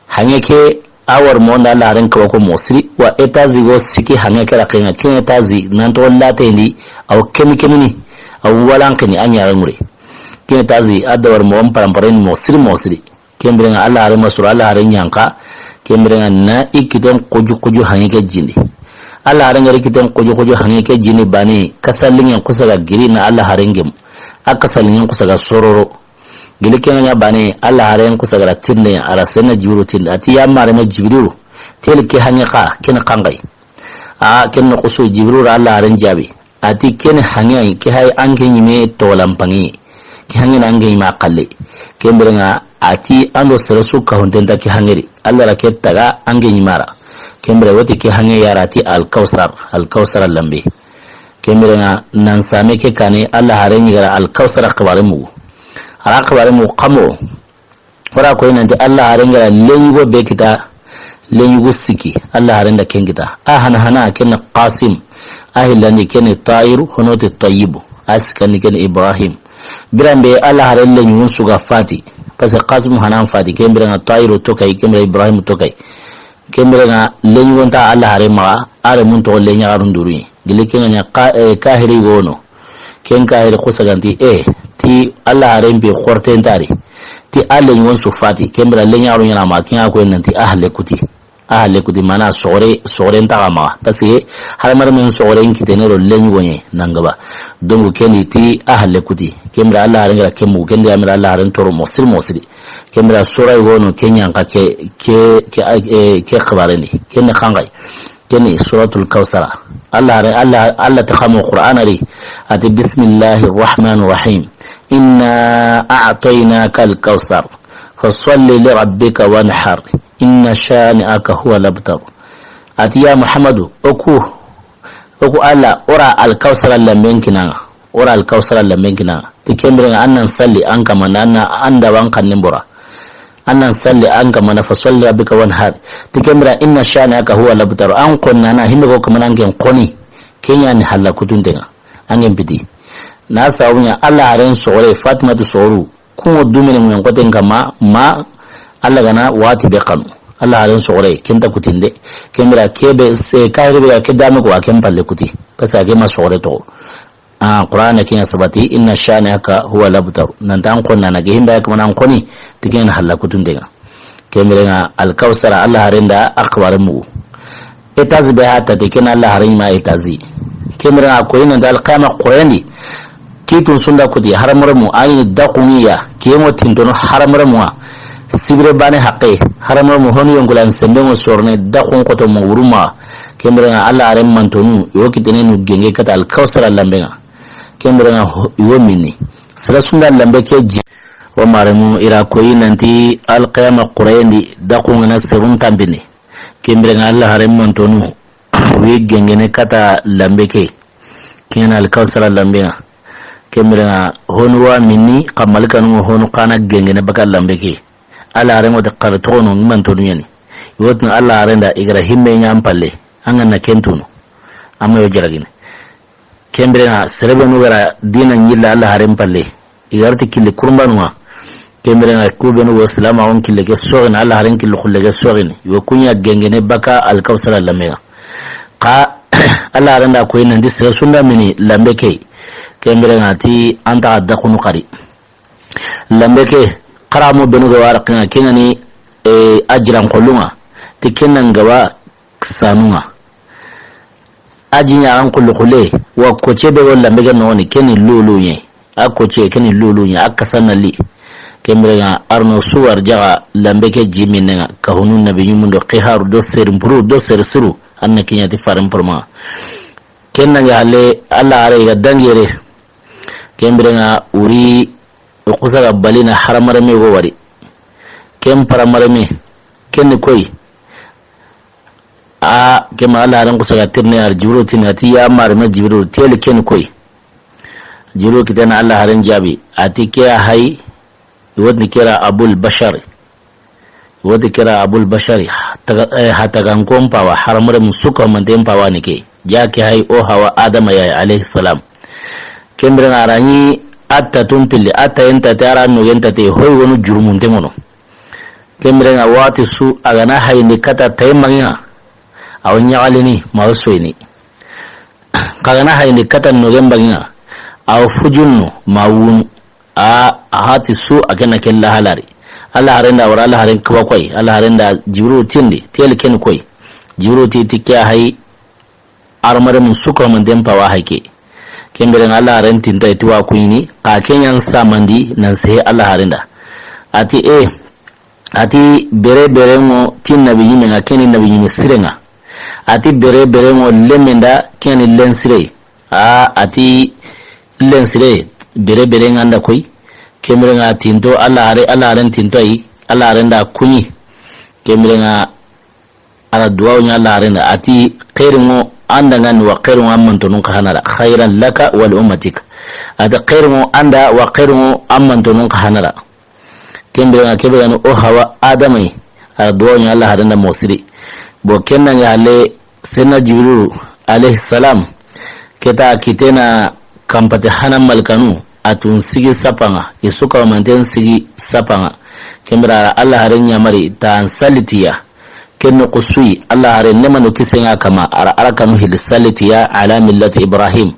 Hange ke a wari moxo nda Alla haren kawa ko moxo siri, wa étage go siki hange ke ra xenga, ken étage nan toxo latendi, aw kemi kemini, aw walanqini a ɲaxen ŋure. Ken étage a da wari moxo mparampareni moxo siri moxo siri. Ken bire ŋa Alla haren ma sura, Alla haren ɲanka. Ken bire ŋa na i kiten xuju xuju hange ke jindi. Alla haren ga ri kiten xuju xuju hange ke jindi bane, kasalingen xusa ga giri na Alla haren gemu. A kasalingen xusa ga sororo. Gili ken ŋa ɲa bane, Alla haren xusa ga ra tinde, a ra senna Jibrilu tinde. A ti ya mareme Jibrilu, teli ke hange xa, ken xanxay. A ken no xusu Jibrilu ra Alla haren jaabi. A ti ken hange ay, ke hay anke ɲime tolan pangi. Ke hange na anke ɲime a xalle. Ken bire ŋa a ti an do sere su kahunten ta ke hange ri. Alla ra ke taga anke ɲime a ra. Ken bire woti ke hange ya ra ti Alkawsar, Alkawsara lambe. Ken bire ŋa nan same ke kane Alla haren ɲi ga ra Alkawsara xibare mugu. A ra xibare mugu kamo. Xora koy nanti Alla haren ga ra lenyugo be kita, lenyugo siki, Alla haren da ken kita. A hana hana ken Qasim, a hillandi ken Tayiru, hono ti Tayibu, a sikandi ken Ibrahim. Biran be Alla haren lenyugun su ga fati, parce que Qasim hana fati, ken bire ŋa Tayiru to kay, ken bire Ibrahim to kay. Ken bire ŋa lenyugon ta Alla haren maxa, a renmun toxo lenyaxarun duru yi. Gili ken ŋa ɲa ka-, eh, kahiri gono. Ken kahiri xusa ga nti, eh, ti Alla haren be xorten tari. Ti a lenyugon su fati, ken bire lenyaxarun ɲa na maxa, ken ŋa koy nanti a halle kuti. A halle kuti, mana soxore, soxore nta xa maxa. Parce que Hadamarenmen soxoren kitene ro leñugoñe nangaba. Donc, ken di ti a halle kuti. Ken bire Alla haren ga ra ke mugu, ken di a mira Alla haren toro mosiri mosiri. Ken bire sura yogo no ke ñanka ke, ke, ke, eh, ke xibaren di. Ken ni xanxay. Ken ni Suratul Kawsara. Alla haren, Alla, Alla ti xa mo Qur'ana di. A ti, "Bismillahir Rahmanir Rahim. Inna a'tainakal kawsar. Fasalli li rabbika wanhar. Inna shani'aka huwal abtar." A ti, ya Muhammadu, o ku, o ku Alla, o ra Alkawsara lamben kinaŋa, o ra Alkawsara lamben kinaŋa. Ti ken bire ŋa, an nan salli an kama na, an na, an da wan xannen bora. An nan salli an kama na, fasalli li rabbika wanhar. Ti ken bire, inna shani'aka huwal abtar. An xonnana, himbe ko kama nan ken xoni. Ken ña ni halla kutunten ŋa. An ken piti. Na sabu ña, Alla haren soxore, Fatimatu soxoru. Kuŋo dumene ŋumen xoten kama, ma Alla ga na waxati be xanu. Alla haren soxore, ken ta kutinde. Ken bire ke be, se, kahiri be ga ke dame ko, a ken palle kuti. Parce que a ke ma soxore toxo. A, Qur'ana ke ña sabati, "Inna shani'aka huwal abtar." Nan ta an xonnana, ke himbe kama nan xoni, ti ken halla kutunten ŋa. Ken bire ŋa Alkawsara, Alla haren da a xibare mugu. Étage be ha tate, ken Alla haren ma étage. Ken bire ŋa a koyi nan ti alqiyama xoren di. Kitun su nda kuti, hadamarenmu, a yi daxuŋiya, kiyenŋo tintono hadamarenmu ŋa. Sibire bane haqe, hadamarenmu honu yonkulan sembe ŋo sorone, daxun xoto mo wuruma. Ken bire ŋa Alla haren mantonu, yo kitene nu genge kata Alkawsara lamben ŋa. Ken bire ŋa ho-, yo minni. Sira su nda lambe ke ji. O maremu i ra koyi nan ti alqiyama xoren di, daxun ŋa na serun tanpini. Ken bire ŋa Alla haren mantonu, wi gengene kata lambe ke. Ken ŋa na Alkawsara lamben ŋa. Ken bire ŋa honu wa minni, xa malikanu ŋa honu xa na gengene baka lambe ke. Alla haren ŋo ti xara toxono mantonu ñani. Yo tini Alla haren da i ga ra himme ña an palle. An ga na ken tunu. An ma yo jaragini. Ken bire ŋa, sere be nu ga ra dina ñilla Alla haren palle, i ga ra ti killi kurunbanu ŋa. Ken bire ŋa, ku be nu go silamaxun kille ke soxini, Alla haren killi xulle ke soxini. Yo ku ña gengene baka Alkawsara lamben ŋa. Xa Alla haren da koyi nan ti sere su nda mini lambe ke. Ken bire ŋa ti an ta xa daxunu xari. Lambe ke, xaramo be nu ga wara ken ŋa, ken ŋa ni, eh, a jiran xollun ŋa. Ti ken nan gaba sanun ŋa. A ji ña an xullu xulle, wa koce be go lambe ke noxoni, ken ni lulu ñe. A koce, ken ni lulu ñe, a kasanali. Ken bire ŋa arno suwar jaga lambe ke ji minne ŋa, ka hunu nabi ñumundo, xiharu do seri mpuru, do seri siru, an na ke ña ti faren purma. Ken na ŋa halle, Alla hare ga dangere. Ken bire ŋa wuri, o xusa ga balina haramareme go wari. Ken paramareme, ken ni koy. A, ken ma Alla haren xusa ga tirne ar Jibril tini, a ti ya mareme Jibril, teli ken koy. Jibril kitana Alla haren jaabi, a ti ke ya hay, i wo tini ke ra Abul Bashar. I wo tini ke ra Abul Bashar, taga, eh, hatagan kon pawa, haramare musuka manten pawa ni ke. Ja ke hay o hawa Adama ya alayhi salam. Ken bire ŋa a ra ñi a ta tun pilli, a ta yen ta te, a ra no yen ta te, hoy wonu jurumunte ŋono. Ken bire ŋa waxati su a ga na hayindi kata tayi maŋi ŋa, a wo ñaxalini ma wo soyini. Xa ga na hayindi kata nogen baŋi ŋa, a wo fujunnu ma wunu. A, a hati su a ke na ke lahalari. Alla haren da wara Alla haren kiba koy, Alla haren da Jibril tindi, teli ken koy. Jibril ti ti ke hay, armare mun suka man den pawa hake. Ken bire ŋa Alla haren tinta i ti wa kuñini, xa ke ñan samandi nan sehe Alla haren da. A ti, e, a ti bere bere ŋo ti nabi ñime ŋa, ken ni nabi ñime sire ŋa. A ti bere bere ŋo lemenda, ken ni len sire. A, a ti len sire, bere bere ŋa nda koy. Ken bire ŋa tinto Alla hare, Alla haren tinto ay, Alla haren da kuñi. Ken bire ŋa a ra duwawu ña Alla haren da, a ti, xeeri ŋo an da ŋa ni wa xeeri ŋo an mantonun xa hana ra, xayran laka wa li ummatik. A ti, xeeri ŋo an da wa xeeri ŋo an mantonun xa hana ra. Ken bire ŋa ke be ga ni o hawa Adama yi, a ra duwawu ña Alla haren da mosiri. Bo ken na ŋa halle, Senna Jibrilu alayhi salam, ke ta kitena kampate hana malikanu, a tun sigi sapaŋa, i su kawamanten sigi sapaŋa. Ken bire a ra Alla haren ñamari ta an sallitiya. Ken noxu su yi, Alla haren nemanu kisen ŋa kama, a ra arakanu hilli sallitiya, ala millati Ibrahim.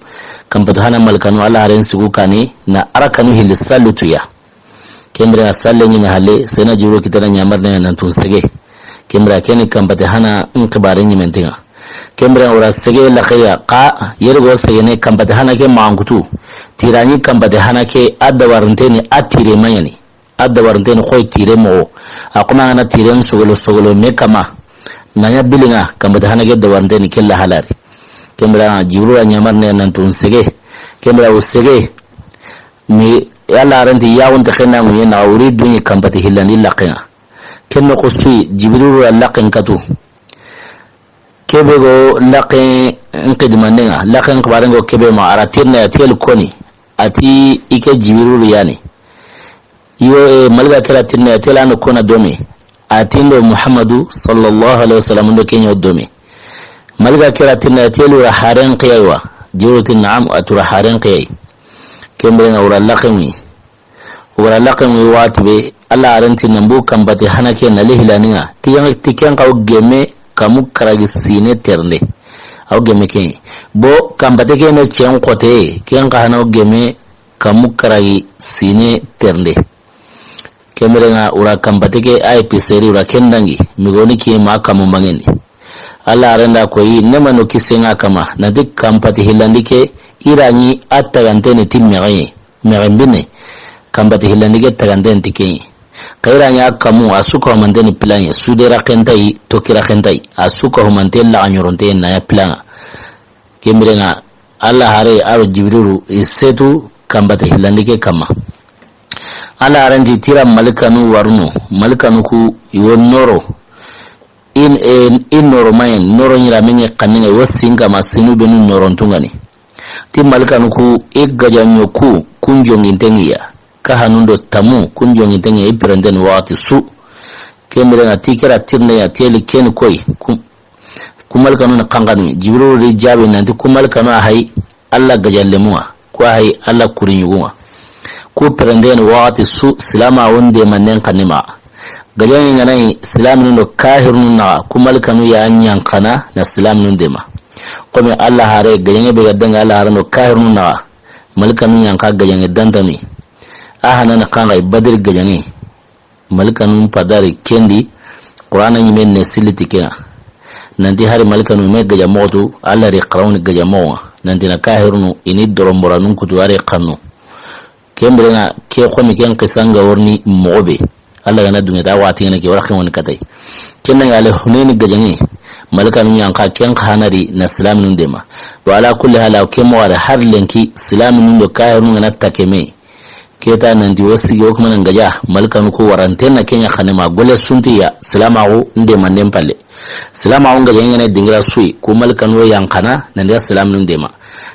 Kampate hana malikanu, Alla haren sigu kani, na arakanu hilli sallituya. Ken bire a salle ñime halle, Senna Jibrilu kitena ñamari ne nan tun sege. Ken bire ken ni kampate hana n xibare ñimente ŋa. Ken biren ŋa o ra sege laxeya xa yere go sege ne kanpate hana ke maxankutu. Tirani kanpate hana ke a dawarinte ni a tire maɲani. A dawarinte ni xoy tire moxo. A xuma ŋa na tiren sogolo sogolo me kama. Na ɲa bilinŋa kanpate hana ke dawarinte ni ke la halari. Ken biren ŋa Jibril a ɲamar ne nan tun sege. Ken biren o sege. Mi Alla renti yaxunte xenna ŋuɲe na wuri duɲi kanpate hillandi laxen ŋa. Ken noxo suyi Jibril ra laxen katu. Kebe go laxen nxidimanden ŋa, laxen xibaren go kebe ma, a ra tirne a tel koni, a ti i ke Jibril yani. Iyo, e, malika ke ra tirne a tel a no kona domi. A ti ndo Muhammadu sallallahu alaihi wasallam ndo ke ɲa domi. Malika ke ra tirne a tel o ra haren xiyai wa. Jibril ti naam, a ti o ra haren xiyai. Ken biren ŋa o ra laxen wi. O ga ra laxen wi waxati be, Alla renti nan bu kanpate hana ke na lehilani ŋa. Ti yan, ti ken xa o geme kamu karagi sine ternde. A o geme ken. Bo kanpate ke me cen xote, ken xa hana o geme kamu karagi sine ternde. Ken biren ŋa o ra kanpate ke a yi piseri o ra ken dangi. Mi goni ke ma kamu mangeni. Alla renda koyi ne manu kisen ŋa kama. Na ti kanpate hillandi ke i ra ɲi a tagante ni ti mexe. Mexenbine, kanpate hillandi ke taganten ti ken ŋa. Xa i ra ɲa kamu, a su ka humante ni pilanŋe, su de ra xentayi, toki ra xentayi, a su ka humante laxa ɲoronte na ɲa pilanŋa. Ken biren ŋa, Alla hare a ro Jibrilu, i setu kanpate hillandi ke kama. Alla haren ti tira malikanu warunu, malikanu ku i wo noro. In, e, in noro mayen, noro ɲira menŋe xanne ŋa, i wo sin kama sinu benu norontu ŋa ni. Ti malikanu ku i gajaɲo ku, kun jonginten ŋa ya. Ka hanun do tamu, kun jonginten ŋa ya, i perenten waxati su. Ken biren ŋa ti ke ra tirne ya, teli ken koyi. Ku, ku malikanu na xanxanu, Jibril ri jaabi nanti ku malikanu a hayi Alla gajalle mu ŋa. Ku a hayi Alla kuri ɲugu ŋa. Ku perenten waxati su, silama wonde manen xanne ma. Gajaŋe ŋa na yi silaminu do kahirunu naxa, ku malikanu ya ɲanxana na silaminu dema. Komi Alla hare, gajaŋe be ga dangi Alla hare do kahirunu naxa, malikanu ɲanxa gajaŋe dantani. A hana na xanxayi Badiri gajaŋe. Malikanu padari kendi, Qur'ana ɲime ne siliti ke ŋa. Nanti hari malikanu me gaja moxotu, Alla ri xarawni gaja moxo ŋa. Nanti na kahirunu, i ni doromboranun kutu, a ri xannu. Ken biren ŋa, ke xomi ken xisa ŋa worni moxo be. Alla ga na duŋe ta waxati ŋa na ke wara xewoni katay. Ken ŋa le Hunayni gajaŋe, malikanu ɲanxa ken xa hana ri na silaminu dema. Wa ala kulli hal, ke moxo a ri har lenki, silaminu do kahirunu ŋa na takeme. Keta nanti wo sigi wo kuma na gaja, malikanu ku waranten na ke ɲa xanne ma gole suntiya, silamaxu nde manden palle. Silamaxu gajaŋe ŋa na dingira suyi, ku malikanu wo yanxana, nanti silaminu dema.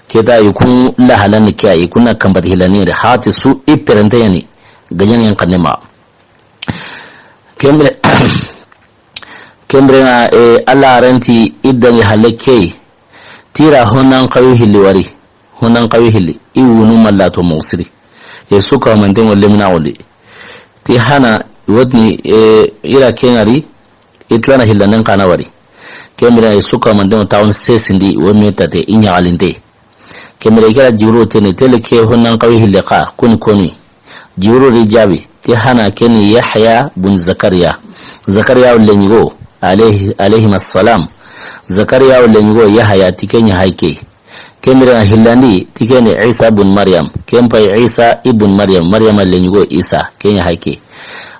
Keta i kun lahalani ke ya, i kun na kanpate hillani de, hati su i perente yani, gajaŋe xanne ma. Ken bire, ken biren ŋa, e, Alla renti i dangi halle ke yi. Tira honan xawi hilli wari. Honan xawi hilli. I wunu malla to moxo siri. E su ka manten ŋo lemina woli. Ti hana wotni, e, i ra ke ŋa ri, i tilana hillanen xa na wari. Ken biren ŋa i su ka manten ŋo tawon sesindi wo me tate i ɲaxalinte. Ken biren ŋa i ke ra Jibril tene tele ke honan xawi hilli xa kuni koni. Jibril ri jaabi ti hana ken ni Yahya bun Zakariya. Zakariya wo leɲigo alayhi, alayhima salam. Zakariya wo leɲigo Yahya ti ken ɲa hayi ke. Ken biren ŋa hillandi ti ken ni Isa bun Maryam. Ken pay Isa ibun Maryam. Maryama leɲigo Isa. Ken ɲa hayi ke.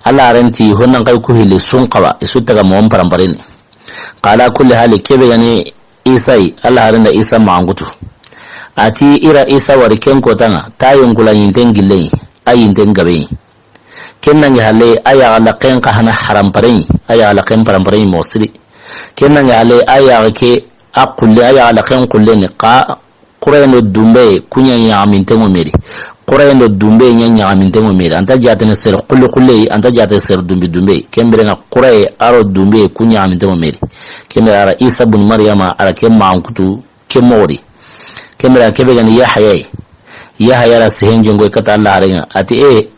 Alla renti honan xawi ku hilli sun xawa. I su taga moxon parampareni. Xa ala kulli hali ke be ga ni Isa yi, Alla haren da Isa maxankutu. A ti i ra Isa wari ken kota ŋa, ta yonkula yinten gillen yi, a yinten gaben yi. Ken nangi halle, a yaxa laxen xa hana haramparen yi, a yaxa laxen paramparen yi moxo siri. Ken nangi halle, a yaxa ke a xulle, a yaxa laxen xulle ni xa Xurayen do dunbe, ku ɲa ɲaxaminten ŋo me ri. Xurayen do dunbe ɲa ɲaxaminten ŋo me ri. An ta jaatene sere xulli xulle yi, an ta jaatene sere dunbi dunbe yi. Ken biren ŋa Xuraye a ro dunbe, ku ɲaxaminten ŋo me ri. Ken biren a ra Isa bun Maryama, a ra ke maxankutu, ke moxo ri. Ken biren ke be ga ni Yahya yi. Yahya ra sehen jonko kata Alla haren ŋa. A ti, e,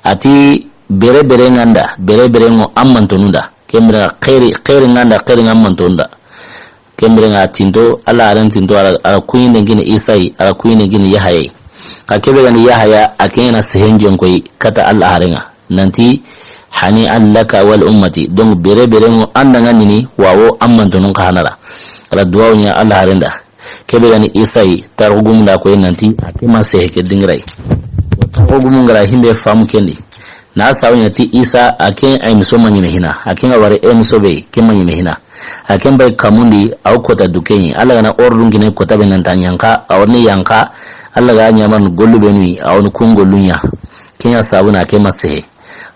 a ti bere bere ŋa nda, bere bere ŋo an mantonu nda. Ken biren ŋa xeeri, xeeri ŋa nda, xeeri ŋa an mantonu nda. Ken biren ŋa tinto, Alla haren tinto, a ra, a ra kuɲinden kini Isa yi, a ra kuɲinden kini Yahaya yi. Xa ke be ga ni Yahaya, a ke ɲa na sehen jonko yi kata Alla haren ŋa. Nanti, hani an laka wal ummati. Donc, bere bere ŋo an da ŋa ni ni, wa wo an mantonun xa hana ra. A ra duwawu ɲa Alla haaren da. Ke be ga ni Isa yi, taarixu gumun da a ko yi nanti, a ke ma sehe ke dingira yi. Taarixu gumun ga ra himbe faamu ken di. Na sabu ɲa ti Isa, a ke a yi muso ma ɲeme hina. A ke ŋa wari e muso be, ke ma ɲeme hina. A ke mbay kamundi, a wo kota du ke yi. Alla ga na ordun kine kota be nan ta yanqa, a wo ni yanqa, Alla ga ɲaamari gollu be nu yi, a wo ni kun gollu ɲa. Ke ɲa sabu na a ke ma sehe.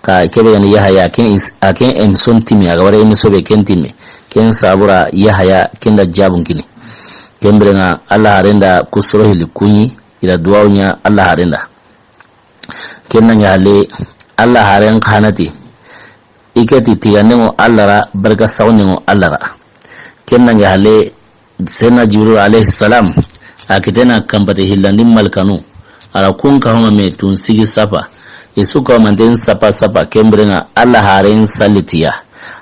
Ka ke be ga ni Yahaya, a ke is-, a ke émission timme, a ga wara émission be ken timme. Ken sabu ra Yahaya, ken da jaabun kini. Ken biren ŋa Alla haaren da ku soro hilli ku ɲi, i ra duwawu ɲa Alla haaren da. Ken na ɲa halle, Alla haaren xa na ti. I ke ti tigannen ŋo Alla ra, barka saxunden ŋo Alla ra. Ken na ɲa halle, Seydina Jibril alayhi salam, a kitena kanpate hillandi malikanu, a ra kun kahu ŋa me tun sigi sapa, i su kahumanten sapa sapa, ken biren ŋa Alla haaren sallitiya,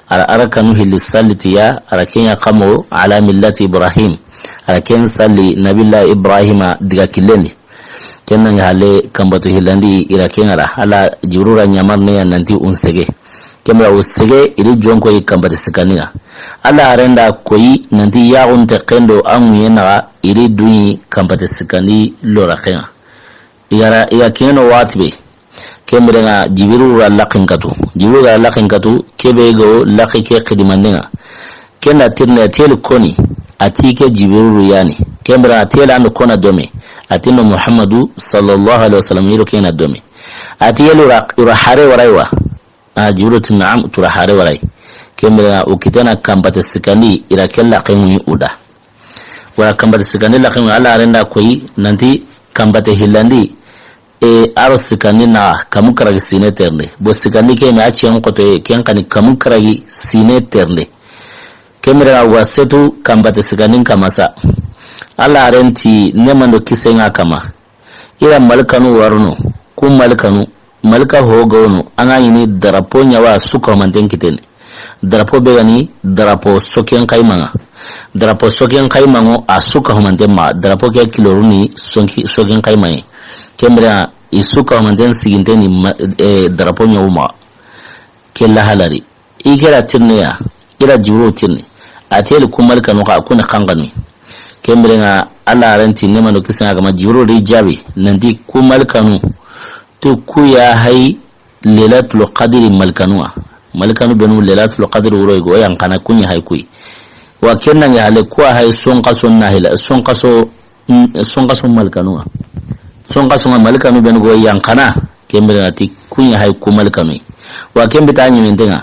a ra arakanu hilli sallitiya, a ra ke ɲa kamo ala millati Ibrahim, a ra ken salli Nabiyullahi Ibrahima diga killen di. Ken na ɲa halle kanpatu hillandi i ra ke ŋa ra. Alla Jibril ra ɲaamarini ya nanti un sege. Ken biren ŋa u sege i ri jonko yi kanpate sikkandi ŋa. Alla haaren da ko yi nanti yaxunte ken do a ŋuyen naxa i ri duɲi kanpate sikkandi lora ke ŋa. I ga ra, i ga kiɲeno waxati be. Ken biren ŋa Jibril ra laxin katu. Jibril ga laxin katu, ke be go laxi ke xidimanden ŋa. Ken da tirinde a ti yeli koni, a ti ke Jibrilu ya ni. Ken biren ŋa a ti yeli an do kona dome, a ti no Muhammadu sallallahu alaihi wasallam yiro ke na dome. A ti yeli ura, ura hare warai wa. A Jibrilu ti na'am, tura hare warai. Ken biren ŋa u kitena kanpate sikkandi i ra ke laxen ŋuyi u da. Wala kanpate sikkandi laxen ŋuyi Alla haaren da ko yi nanti kanpate hillandi. E, a ro sikkandi naxa kamu karagi sine terinde. Bo sikkandi ke me a cen xotoye, ken xa ni kamu karagi sine terinde. Ken biren ŋa wa setu kanpate sikkandin kama sa. Alla haaren ti neema do kisen ŋa a kama. I ra malikanu wari no, ku malikanu, malika ho ga wono, a ŋa ɲi ni drapeau ɲa wa su kahumanten kitene. Drapeau be ga ni drapeau soken xayima ŋa. Drapeau soken xayima ŋo a su kahumanten ma. Drapeau ke kiloruni sonki, soken xayima ŋe. Ken biren ŋa i su kahumanten siginten ni ma, e, drapeau ɲa wu ma. Ke la halari. I ke ra tirinde ya, i ra Jibril tirindi. A ti yeli ku malikanu xa, ku ni xanxanu. Ken biren ŋa Alla haaren ti neema do kisen ŋa a kama Jibril ri jaabi nanti ku malikanu. Ti ku ya hay Lailatul Qadri malikanu ŋa. Malikanu benu Lailatul Qadri wuro i go yanqana ku ɲa hay ku yi. Wa ken na ɲa halle ku wa hay sonxaso nahila, sonxaso, mm, sonxaso malikanu ŋa. Sonxaso ŋa malikanu benu go yanqana, ken biren ŋa ti ku ɲa hay ku malikanu yi. Wa ken bita ɲimenten ŋa.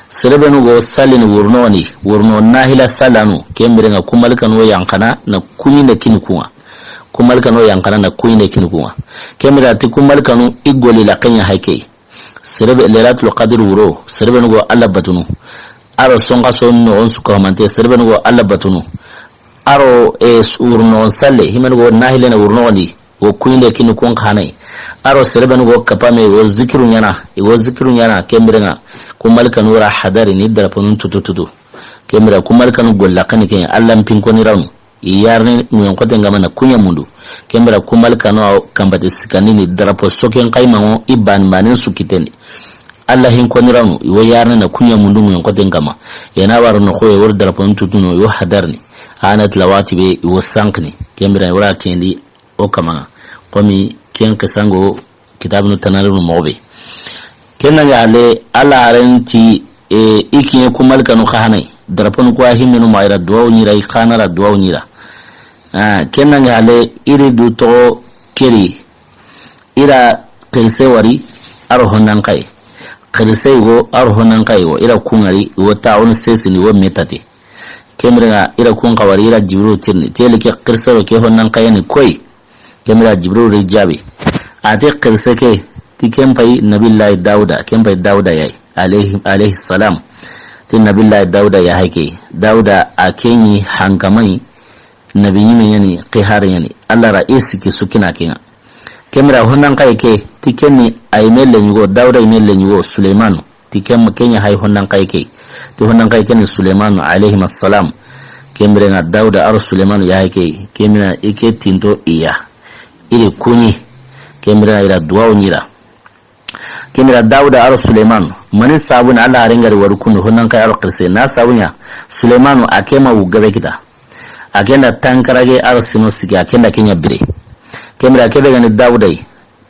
Sere benu go sallini wurno ni, wurno nahila sallanu, ken biren ŋa ku malikanu wo yanqana na ku ɲinde kini ku ŋa. Ku malikanu wo yanqana na ku ɲinde kini ku ŋa. Ken biren ŋa ti ku malikanu i goli la ke ɲa hay ke yi. Sere be Lailatul Qadr wuro, sere benu go Alla batunu. A ro sonxaso noxon su kahumante, sere benu go Alla batunu. A ro, e, wurno salle, himenu go nahilene wurno ndi. Wo kuyinde kini kun xanai. A ro sere benu go kapame, wo zikiru ɲana, wo zikiru ɲana, ken biren ŋa. Ku malikanu ra hadari ni draponun tutu tutu. Ken biren ŋa ku malikanu golla kani ke, Alla mpinkoni ranu. I yarni ŋuyen xoten ŋa ma na ku ɲa mundu. Ken biren ŋa ku malikanu a wo kanpate sikkandi ni drapeau soken xayima ŋo i bani banen su kitendi. Alla hinkoniranu, i wo yarni na ku ɲa mundu ŋuyen xoten ŋa ma. I na wara noxo ye wori drapeau ntutuno, i wo hadarni. A na tila waxati be, i wo sanqini. Ken biren ŋa i wara kendi o kama ŋa. Komi ken xisan ŋo Kitabunu tanalinu moxo be. Ken na ŋa ale, Alla haren ti, e, i kiɲe ku malikanu xa hanai. Drapeau nu ku a himmenu ma i ra duwawu ɲi ra, i xa na ra duwawu ɲi ra. Ah, ken na ŋa ale, i ri du toxo keri. I ra xirise wari, a ro honnan xaye. Xirise yogo, a ro honnan xaye yogo. I ra ku ŋari, i wo taxunu sesini, i wo metate. Ken biren ŋa i ra kun xawari, i ra Jibrilu tirni. Teli ke xirise ro ke honnan xaye ni koy. Ken biren ŋa Jibrilu ri jaabi. A ti xirise ke, ti ken pay Nabillahi Dawuda, ken pay Dawuda yayi, alayhi, alayhi salam. Ti Nabillahi Dawuda ya hay ke. Dawuda a ke ɲi hankamayi, nabi ɲime ɲani, xi hare ɲani. Alla ra i sikki su kina ke ŋa. Ken biren ŋa honnan xaye ke, ti ken ni a yime lenyugo, Dawuda yime lenyugo, Suleymanu. Ti ken, ken ɲa hay honnan xaye ke. Ti honnan xaye ke ni Suleymanu alayhima salam. Ken biren ŋa Dawuda a ro Suleymanu ya hay ke. Ken biren ŋa i ke tinto i ya. I ri ku ɲi. Ken biren ŋa i ra duwawu ɲi ra. Ken biren ŋa Dawuda a ro Suleymanu. Mani sabu ni Alla haren ga ri wari kundu honnan xaye a ro xirise. Na sabu ɲa Suleymanu a ke ma wu gabe kita. A ken da tankarage a ro sino siki, a ken da ken ɲa bire. Ken bire a ke be ga ni Dawuda yi.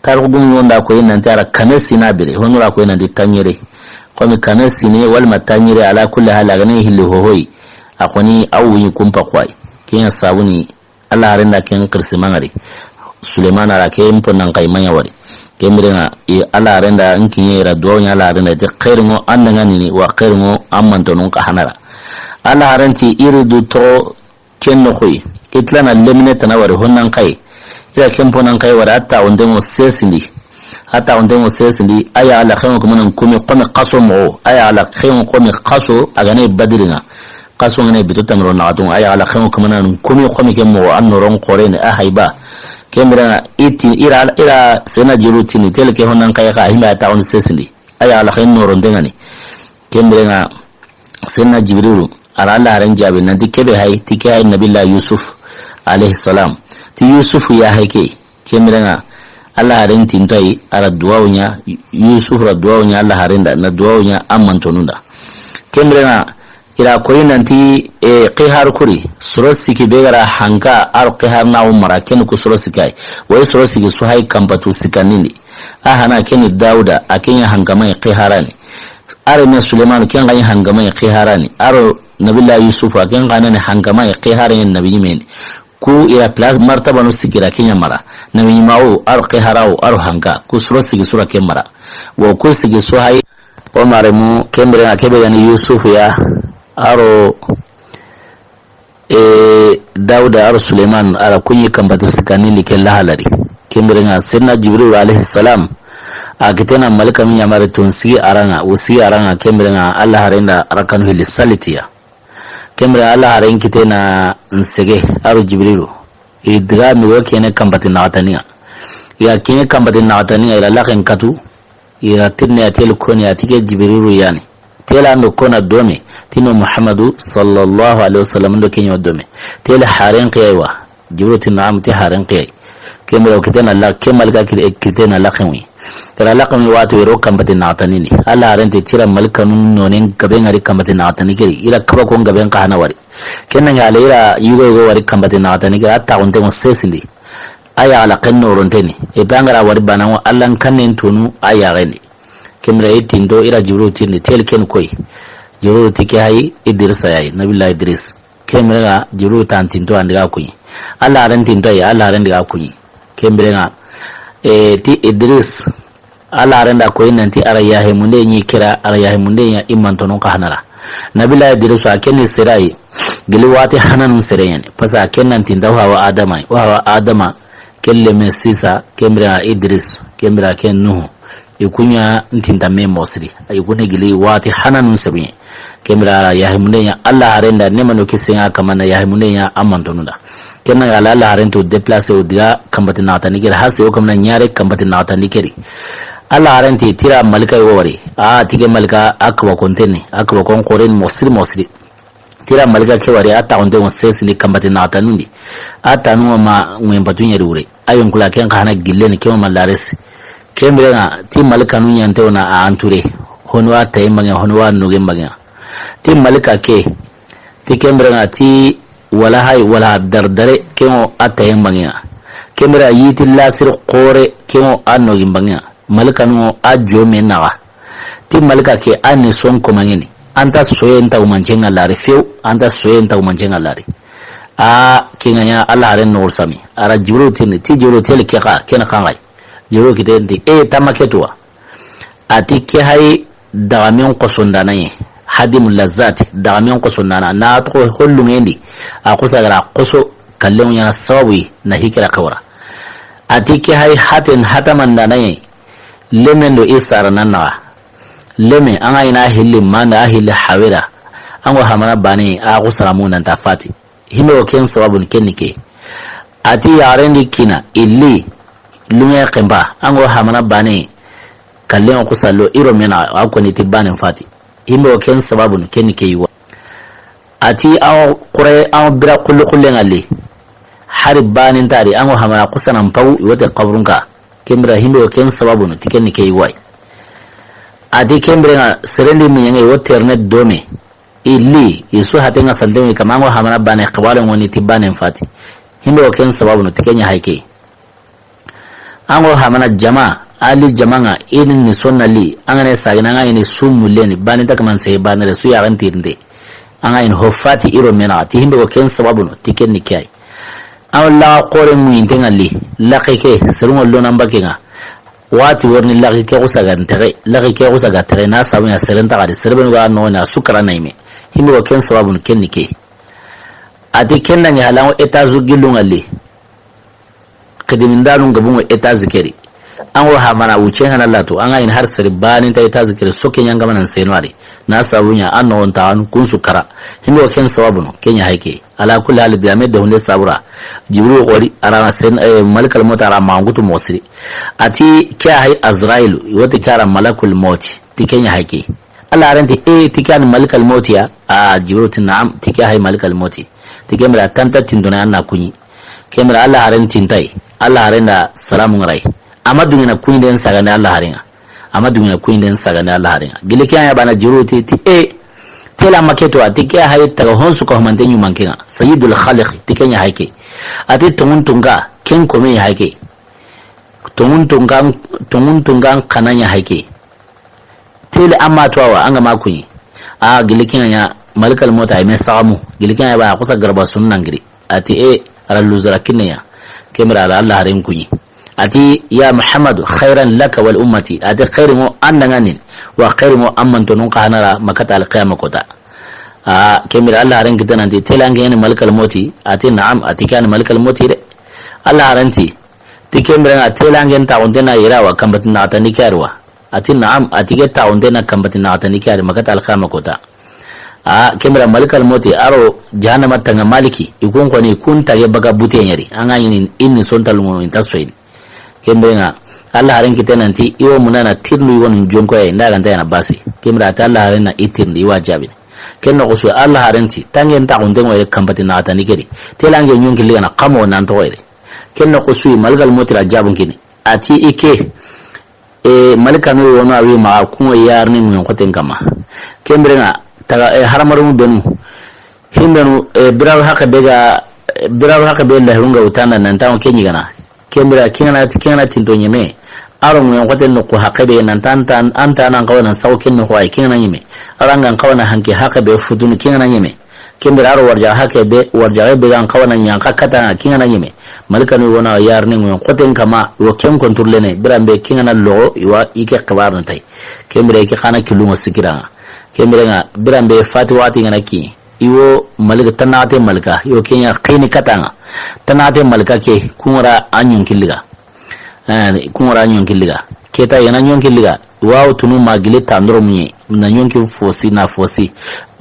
Tarixu gumu ɲo nda koyi nanti a ra kame sina bire, honu ra koyi nanti tanɲere. Komi kame sine walima tanɲere, ala kulli hal, a ga na hilli hohoyi, a xoni a wuɲi kumpa xoyi. Ken ɲa sabuni, Alla haren da ken xirsi mangari. Sulemana ra ke mpo nan xay maɲa wari. Ken bire ŋa, i Alla haren da n kiɲe ra duwawu ɲa Alla haren da, ti xeeri ŋo an da ŋa ni, wa xeeri ŋo an mantonun xa hanara. Alla haren ti iri du toxo ken noxoyi, i tila na lemine tana wari honnan xaye. I ra ken ponan xaye wari, a taxunten ŋo sesindi. A taxunten ŋo sesindi, a ya Alla xenŋo kumanan kumi xomi xaso moxo, a ya Alla xenŋo xomi xaso, a ga na i Badiri ŋa. Xaso ŋa na i bito tamiro naxatun, a ya Alla xenŋo kumanan kumi xomi ke moxo, a noron xoreni, a hayba. Ken bire ŋa, i ti, i ra, i ra sena jiru tini, tele ke honnan xaye xa, himbe a taxundi sesindi. A ya Alla xen noronten ŋa ni. Ken bire ŋa, Senna Jibrilu, a ra Alla haren jaabi, nanti kebe hay, ti ke hay Nabilla Yusuf, alayhi salam. Ti Yusuf ya hay ke, ken bire ŋa, Alla haren tinto yi, a ra duwawu ɲa, Yusuf ra duwawu ɲa Alla haren da, na duwawu ɲa a mantonun da. Ken bire ŋa, i ra koyi nanti, e, xihar kuri, soro siki be ga ra hanka, a ro xihar na umara, ken ku soro siki ay. Woy soro siki su hay kampatu sikanindi. A hana ken ni Dawuda, a ken ɲa hankamay xiharani. A renme Sulemanu, ken xa ɲa hankamay xiharani. A ro Nabilla Yusufu, a ken xa na ni hankamay xiharani nabi ɲimeni. Ku i ra place martabanu sikira ken ɲa mara. Nabi ɲimawo, a ro xiharawo, a ro hanka. Ku suro sigi sura ken mara. Wo ku sigi su hay. O maremu, ken bire ŋa kebe ga ni Yusufu ya. A ro E, Dawuda a ro Suleymanu a ra ku ɲi kanpati sikkandindi ke lahaladi. Ken bire ŋa, Seydina Jibrilu alayhi salam, a kitena malika mi ɲamare tun sigi a ra ŋa, wo sigi a ra ŋa, ken bire ŋa Alla haren da rakanu hilli salitiya. Ken bire Alla haren kitena n sege a ro Jibrilu. I diga mi wo kene kanpati naxatani ŋa. I ya kene kanpati naxatani ŋa, i ra laxen katu, i ra tirne a teli koni a ti ke Jibrilu yani. Tela ndo kona dome, tino Muhammadu sallallahu alaihi wasallam ndo kenyo dome. Tela haren qiyaywa. Jibrilu ti naam ti haren qiyay. Ken bire o kitena la, ke malika kite-, kitena laxen wi. I ra laxen wi watu i ro kanpati naxatanini. Alla haren ti tira malika nun nonen gabe ŋari kanpati naxatani keri. I ra kaba kon gaben xa hana wari. Ken na ŋa le i ra yugo yugo wari kanpati naxatani keri. A taxunte ŋo sesindi. A ya Alla ken noronte ni. E be an ga ra wari bana ŋo Alla n kannen tunu a ya geni. Ken bire i tinto i ra Jibrilu tindi tel ken koy. Jibrilu ti ke hay Idrisa yayi, Nabila Idris. Ken bire ŋa Jibrilu tan tinto an diga kuɲi. Alla haren tinto yi, Alla haren diga kuɲi. Ken bire ŋa, e, ti Idris, Alla haren da koyi nanti a ra yahe munde ɲi kira, a ra yahe munde ɲa imantonon xa hanara. Nabila Idris a ken ni sirayi, gili wati hananun sere yani. Parce que ken nan tinta o hawa Adama, o hawa Adama, ken leme sisa, ken bire ŋa Idris, ken bire ken Nuhu. I ku ɲa n tinta me mosiri. I ku ne gili wati hananun seruɲe. Ken bire a ra yahe munde ɲa Alla haren da, ne mano kisen ŋa kamana yahe munde ɲa amantonu da. Ken na ŋa la Alla haren to déplacer o diga kanpati naxatani keri, hase o kamana ɲare kanpati naxatani keri. Alla haren ti tira malika yo wari. A ti ke malika a kaba konteni, a kaba kon xoren mosiri mosiri. Tira malika ke wari a taxunte ŋo sesindi kanpati naxatanundi. A tanu ŋo ma ŋuyen patu ɲeri wure. A yonkula ken xa hana gilleni ke ŋo ma laresi. Ken bire ŋa ti malika nu ɲante wona a entouré. Hono wa taye mbange, hono wa noge mbange. Ti malika ke, ti ken bire ŋa ti wala hay, wala dardare, ken ŋo a taye mbange ŋa. Ken bire a yiti lasir xore, ken ŋo a nogi mbange ŋa. Malika nu ŋo a jome naxa. Ti malika ke a ni son ko mangeni. Anta soye nta umance ŋa lari few, anta soye nta umance ŋa lari. A ke ŋa ɲa Alla haren no sami. A ra Jibrilu tindi, ti Jibrilu tel ke xa, ken xa ŋay. Jibrilu kiten ti, e, tama ke tuwa. A ti ke hay dagamen xosondana ye. Hadimu lazati, dagamen xosondana. Na toxo hollungendi. A xosa gara xoso kallen ɲana sababu yi, na hikira kawra. A ti ke hay haten hatamandana ye. Lemen do i sara nan naxa. Leme, an ga ina hilli manda, a hilli hawera. An go hamana bane, a xosara mu nan ta fati. Himbe o ken sababu ni ken ni ke. A ti yaxaren di kina, illi, lunge xemba, an go hamana bane, kallen o kusallo, iro mena, a koni ti bane fati. Himbe o ken sababu ni ken ni ke yiwa. A ti an xure, an bira kulli kulli ŋalli. Hari bane ntari, an go hamana kusanan pagu, i wote kaburun ka. Ken bira himbe o ken sababu ni, ti ken ni ke yiwa. A ti ken bire ŋa, serendi miɲange, i wo terne dome. i li, i su haten ŋa santen ŋa i kanma, an ŋa hamana baane, xibaare ŋoni ti baane fati. Himbe wo ken sababu no, ti ken ɲa hay ke. An ŋa hamana jama, a li jama ŋa, i ni ni sonna li, an ga na sagana, an ga ni su mulleni, baane ta kaman se baane re, su ya gan tirinde. An ga ni ho fati i ro me naxa, ti himbe wo ken sababu no, ti ken ni ke ay. An la xore mu inte ŋa li, laxe ke, seru ŋa lo nan bake ŋa. Wati worni laxe ke xusa ga ntere, laxe ke xusa ga tere, na sabu ɲa seren ta xadi, sere benu ga no na su kara na i me. Himbe wo ken sababu no, ken ni ke. A ti ken da ɲa halan ŋo étage gillu ŋa li. Xidimindanu nga bungo étage keri. An ŋa hamana wuce ŋa na latu, an ga ni har sere baane ta étage keri, soke ɲa nga manan senwari. Na sabu ɲa an no on ta an kun su kara. Himbe wo ken sababu no, ken ɲa hay ke. Ala kulli hal, diame de hunde sabura. Jibril xori, a ra sen, eh, malikal mawti a ra mangutu mosiri. A ti ke hay Azrail, i wo ti ke ra malakul mawti, ti ken ɲa hay ke. Alla haren ti, e, ti ke ni malikal mawti ya? A, Jibril ti, naam, ti ke hay malikal mawti. Ti ken bire tanta tindona an na kuɲi. Ken bire Alla haren ti nta yi. Alla haren da salamu ŋa ra yi. A ma duŋe na kuɲi den sagane Alla haren ŋa. A ma duŋe na kuɲi den sagane Alla haren ŋa. Gili ke ya baane Jibril ti, ti, e, tela ma ke to, a ti ke hay taga honsu ko mante ɲuman ke ŋa. Sayyidul Khaliq, ti ken ɲa hay ke. A ti tonŋun tunŋa, ken ko me hay ke. Tonŋun tunŋa, tonŋun tunŋa kana ɲa hay ke. Tele amma to awa, an ga ma kuɲi. A, gili ke ɲa, malikal mawti ay me sagamu. Gili ke ɲa ba, a xusa garba sunna ngiri. A ti, e, a ra luzara kinne ya. Ken bire a ra Alla haren kuɲi. A ti, ya Muhammadu, khairan laka wal ummati. A ti, khairi mo an da ŋa ni, wa khairi mo an mantonun xa na ra ma kata al qiyama kota. A, ken bire Alla haren kita nan ti, tele an ke ni malikal mawti? A ti, naam, a ti ke ni malikal mawti de. Alla haren ti, ti ken bire ŋa tele an ke ta gonte na yira wa kambati na ta ni ke ri wa? A ti, naam, a ti ke ta gonte na kambati na ta ni ke ri ma kata al qiyama kota. A, ken bire malikal mawti a ro jahannama taŋa maliki, i kun xoni kun tage baga bute ɲeri. An ga ni inni sonta lungo inta soyini. Ken bire ŋa, Alla haren kita nan ti, i wo munana tirndu i wo nun jonko ya, nda ganta ya na basi. Ken bire a ti Alla haren na i tirndi, i wa jaabini. Ken noxo su Alla haren ti, tanŋe nta xunte ŋoye kambati na ta ni keri. Tele an ke ɲonki liga na kamo nan to ere. Ken noxo su malikal mawti ra jaabun kini. A ti i ke, e, malikanu wo no a wi ma ku ŋo yarni ŋun xoten kanma. Ken bire ŋa, taga, e, haramaru benu. Himbenu, e, biraru haqe be ga, biraru haqe be lahirun ga wutanda nan tawo ke ɲigana. Ken bire ke ŋa na, ke ŋa na tinto ɲeme. A ro ŋuyen xoten noxo haqe be nan tan tan, an ta nan xawa nan sawo ken noxo ay ke ŋa na ɲeme. A ro an ga xawa na hanke haqe be futunu ke ŋa na ɲeme. Ken bire a ro warja haqe be, warja be ga xawa na ɲanka kata ke ŋa na ɲeme. Malikanu wo na yarni ŋuyen xoten kanma, wo ken konturlene, biran be ke ŋa na logo, i wa i ke xibaar na tay. Ken bire ke xa na kilungo sikira ŋa. Ken bire ŋa, biran be fati waxati ŋa na ki. I wo malika, tanaxate malika, i wo ke ɲa xini kata ŋa. Tanaxate malika ke, ku ŋa ra a ɲonki liga. Eh, ku ŋa ra a ɲonki liga. Ke ta i ga na ɲonki liga, wa wutunu ma gili tandoro muɲe, na ɲonki fosi, na fosi.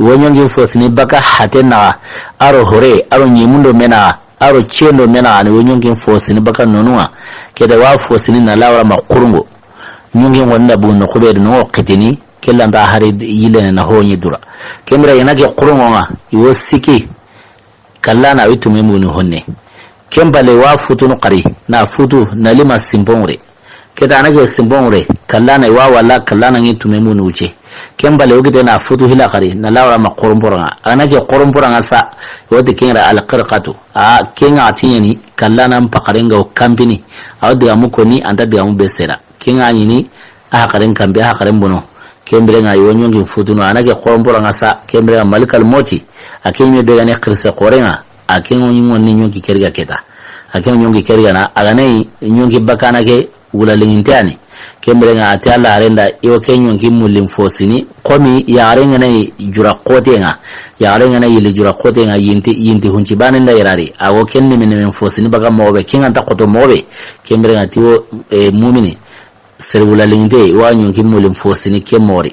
Wo ɲonki fosi ni baka hate naxa, a ro hore, a ro ɲimundo me naxa, a ro cendo me naxa, ni wo ɲonki fosi ni baka nonu ŋa. Ke ta wa fosi ni na lawra ma xurungo. Ɲonki ŋo nda bu no xube no xitini, Ke lanta hari yilene na hoɲi dura. Ken bire i na ke xuronŋo ŋa, i wo siki. Kallana wi tume muni honne. Ken bale wa futunu xari, na futu, na lima simpon wure. Ke ta na ke simpon wure, kallana i wa wala, kallana ŋi tume muni wuce. Ken bale wo kite na futu hila xari, na lawra ma xorompora ŋa. A na ke xorompora ŋa sa, i wo ti ken ra al qirqatu. A, ken ŋa ti ɲeni, kallana mpaxare ŋa wo kampini. A wo digamu koni, anta digamu be sera. Ken ŋa ɲini, a haqaren kanbe, a haqaren bono. Ken bire ŋa i wo ɲonkin futunu, a na ke xorompora ŋa sa, ken bire ŋa malikal moti, a ke ɲime be ga ne xirise xore ŋa, a ke ŋo ɲi ŋonni ɲonki keriga keta. A ke ŋo ɲonki keriga na, a ga ne ɲonki bakana ke wula liŋinte ani. Ken bire ŋa a ti Alla haren da, i wo ke ɲonki mullin fosini, komi yaxare ŋa ne jura xote ŋa, yaxare ŋa ne yili jura xote ŋa, yinti, yinti hunci bane nda yirari, a wo ken neme nemen fosini baka moxo be, ken ŋa nta xoto moxo be, ken bire ŋa ti wo, e, mumini, Sere wula liŋinte, i wa ɲonki mulin fosini ke mori.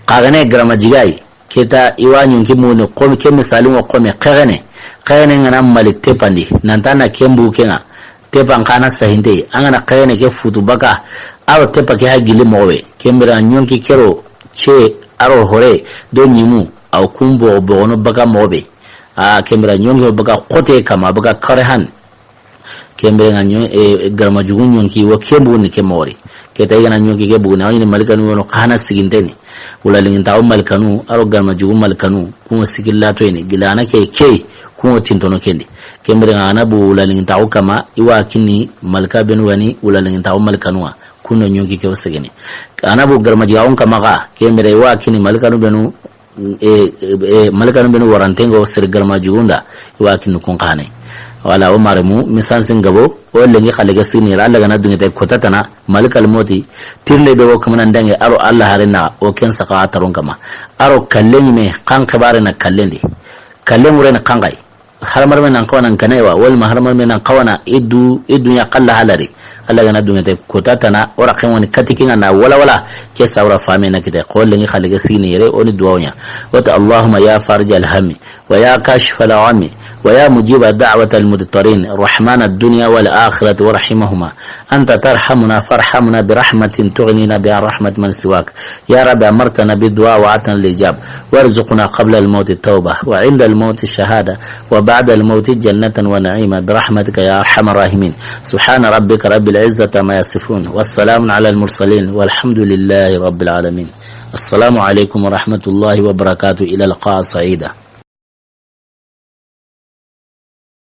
Xa ga ne garama jigayi, ke ta i wa ɲonki muni, xomi ke misali ŋo xomi xexene. Xexene ŋa na mali tepandi, nanta na ken bu ke ŋa. Tepan xa na sahinte, an ga na xexene ke futu baka, a ro tepa ke ha gili moxo be. Ken bire ɲonki kero, ce, a ro hore, do ɲimu, a wo kun boxo boxono baka moxo be. A, ken bire ɲonki baka xote kama, baka kare han. Ken bire ŋa ɲo-, e, garama jugu ɲonki wo ken buguni ke mori. Ke ta i ga na ɲonki ke buguni, a wa ɲini malikanu wono xa na siginteni. Wulalingintaxu malikanu, a ro garamajugu malikanu, kun ŋa sikilla toyini, gilli a na ke ke, kun ŋa tintono kendi. Ken bire ŋa a na bu wulalingintaxu kama, i wa kini malika benu ga ni wulalingintaxu malikanu ŋa, kun do ɲonki ke wo segene. A na bu garamajugu kama ga, ken bire i wa kini malikanu benu, e, e, e, malikanu benu warantengo sere garamajugu nda, i wa kini kun xa ne. Wala o maremu, misansin gabo, o lenki xalle ga sigini yere, Alla ga na dunŋe te kota tana, malikal moti, tirinde be wo kamana ndanŋe, a ro Alla haren na, o ken saxa taron kama. A ro kallen ɲi me, kan xibare na kallen di. Kallen wure na kan xa yi. Haramarme nan xawa na n kanay wa, wala ma haramarme nan xawa na i du, i dunya xalla halari. Alla ga na dunŋe te kota tana, o ra ken woni kati kinga na wala wala, ke sawra fame na kite, xo lenki xalle ga sigini yere, o ni duwawu ɲa. Wata Allahumma ya farij al hammi, ويا كاشف الغم، ويا مجيب دعوة المضطرين، رحمن الدنيا والآخرة ورحيمهما، أنت ترحمنا فارحمنا برحمة تغنينا بها رحمة من سواك. يا رب، أمرتنا بالدعاء ووعدتنا الإجابة، وارزقنا قبل الموت التوبة، وعند الموت الشهادة، وبعد الموت جنة ونعيما، برحمتك يا أرحم الراحمين. سبحان ربك رب العزة عما يصفون، والسلام على المرسلين، والحمد لله رب العالمين. السلام عليكم ورحمة الله وبركاته. إلى لقاء سعيدة.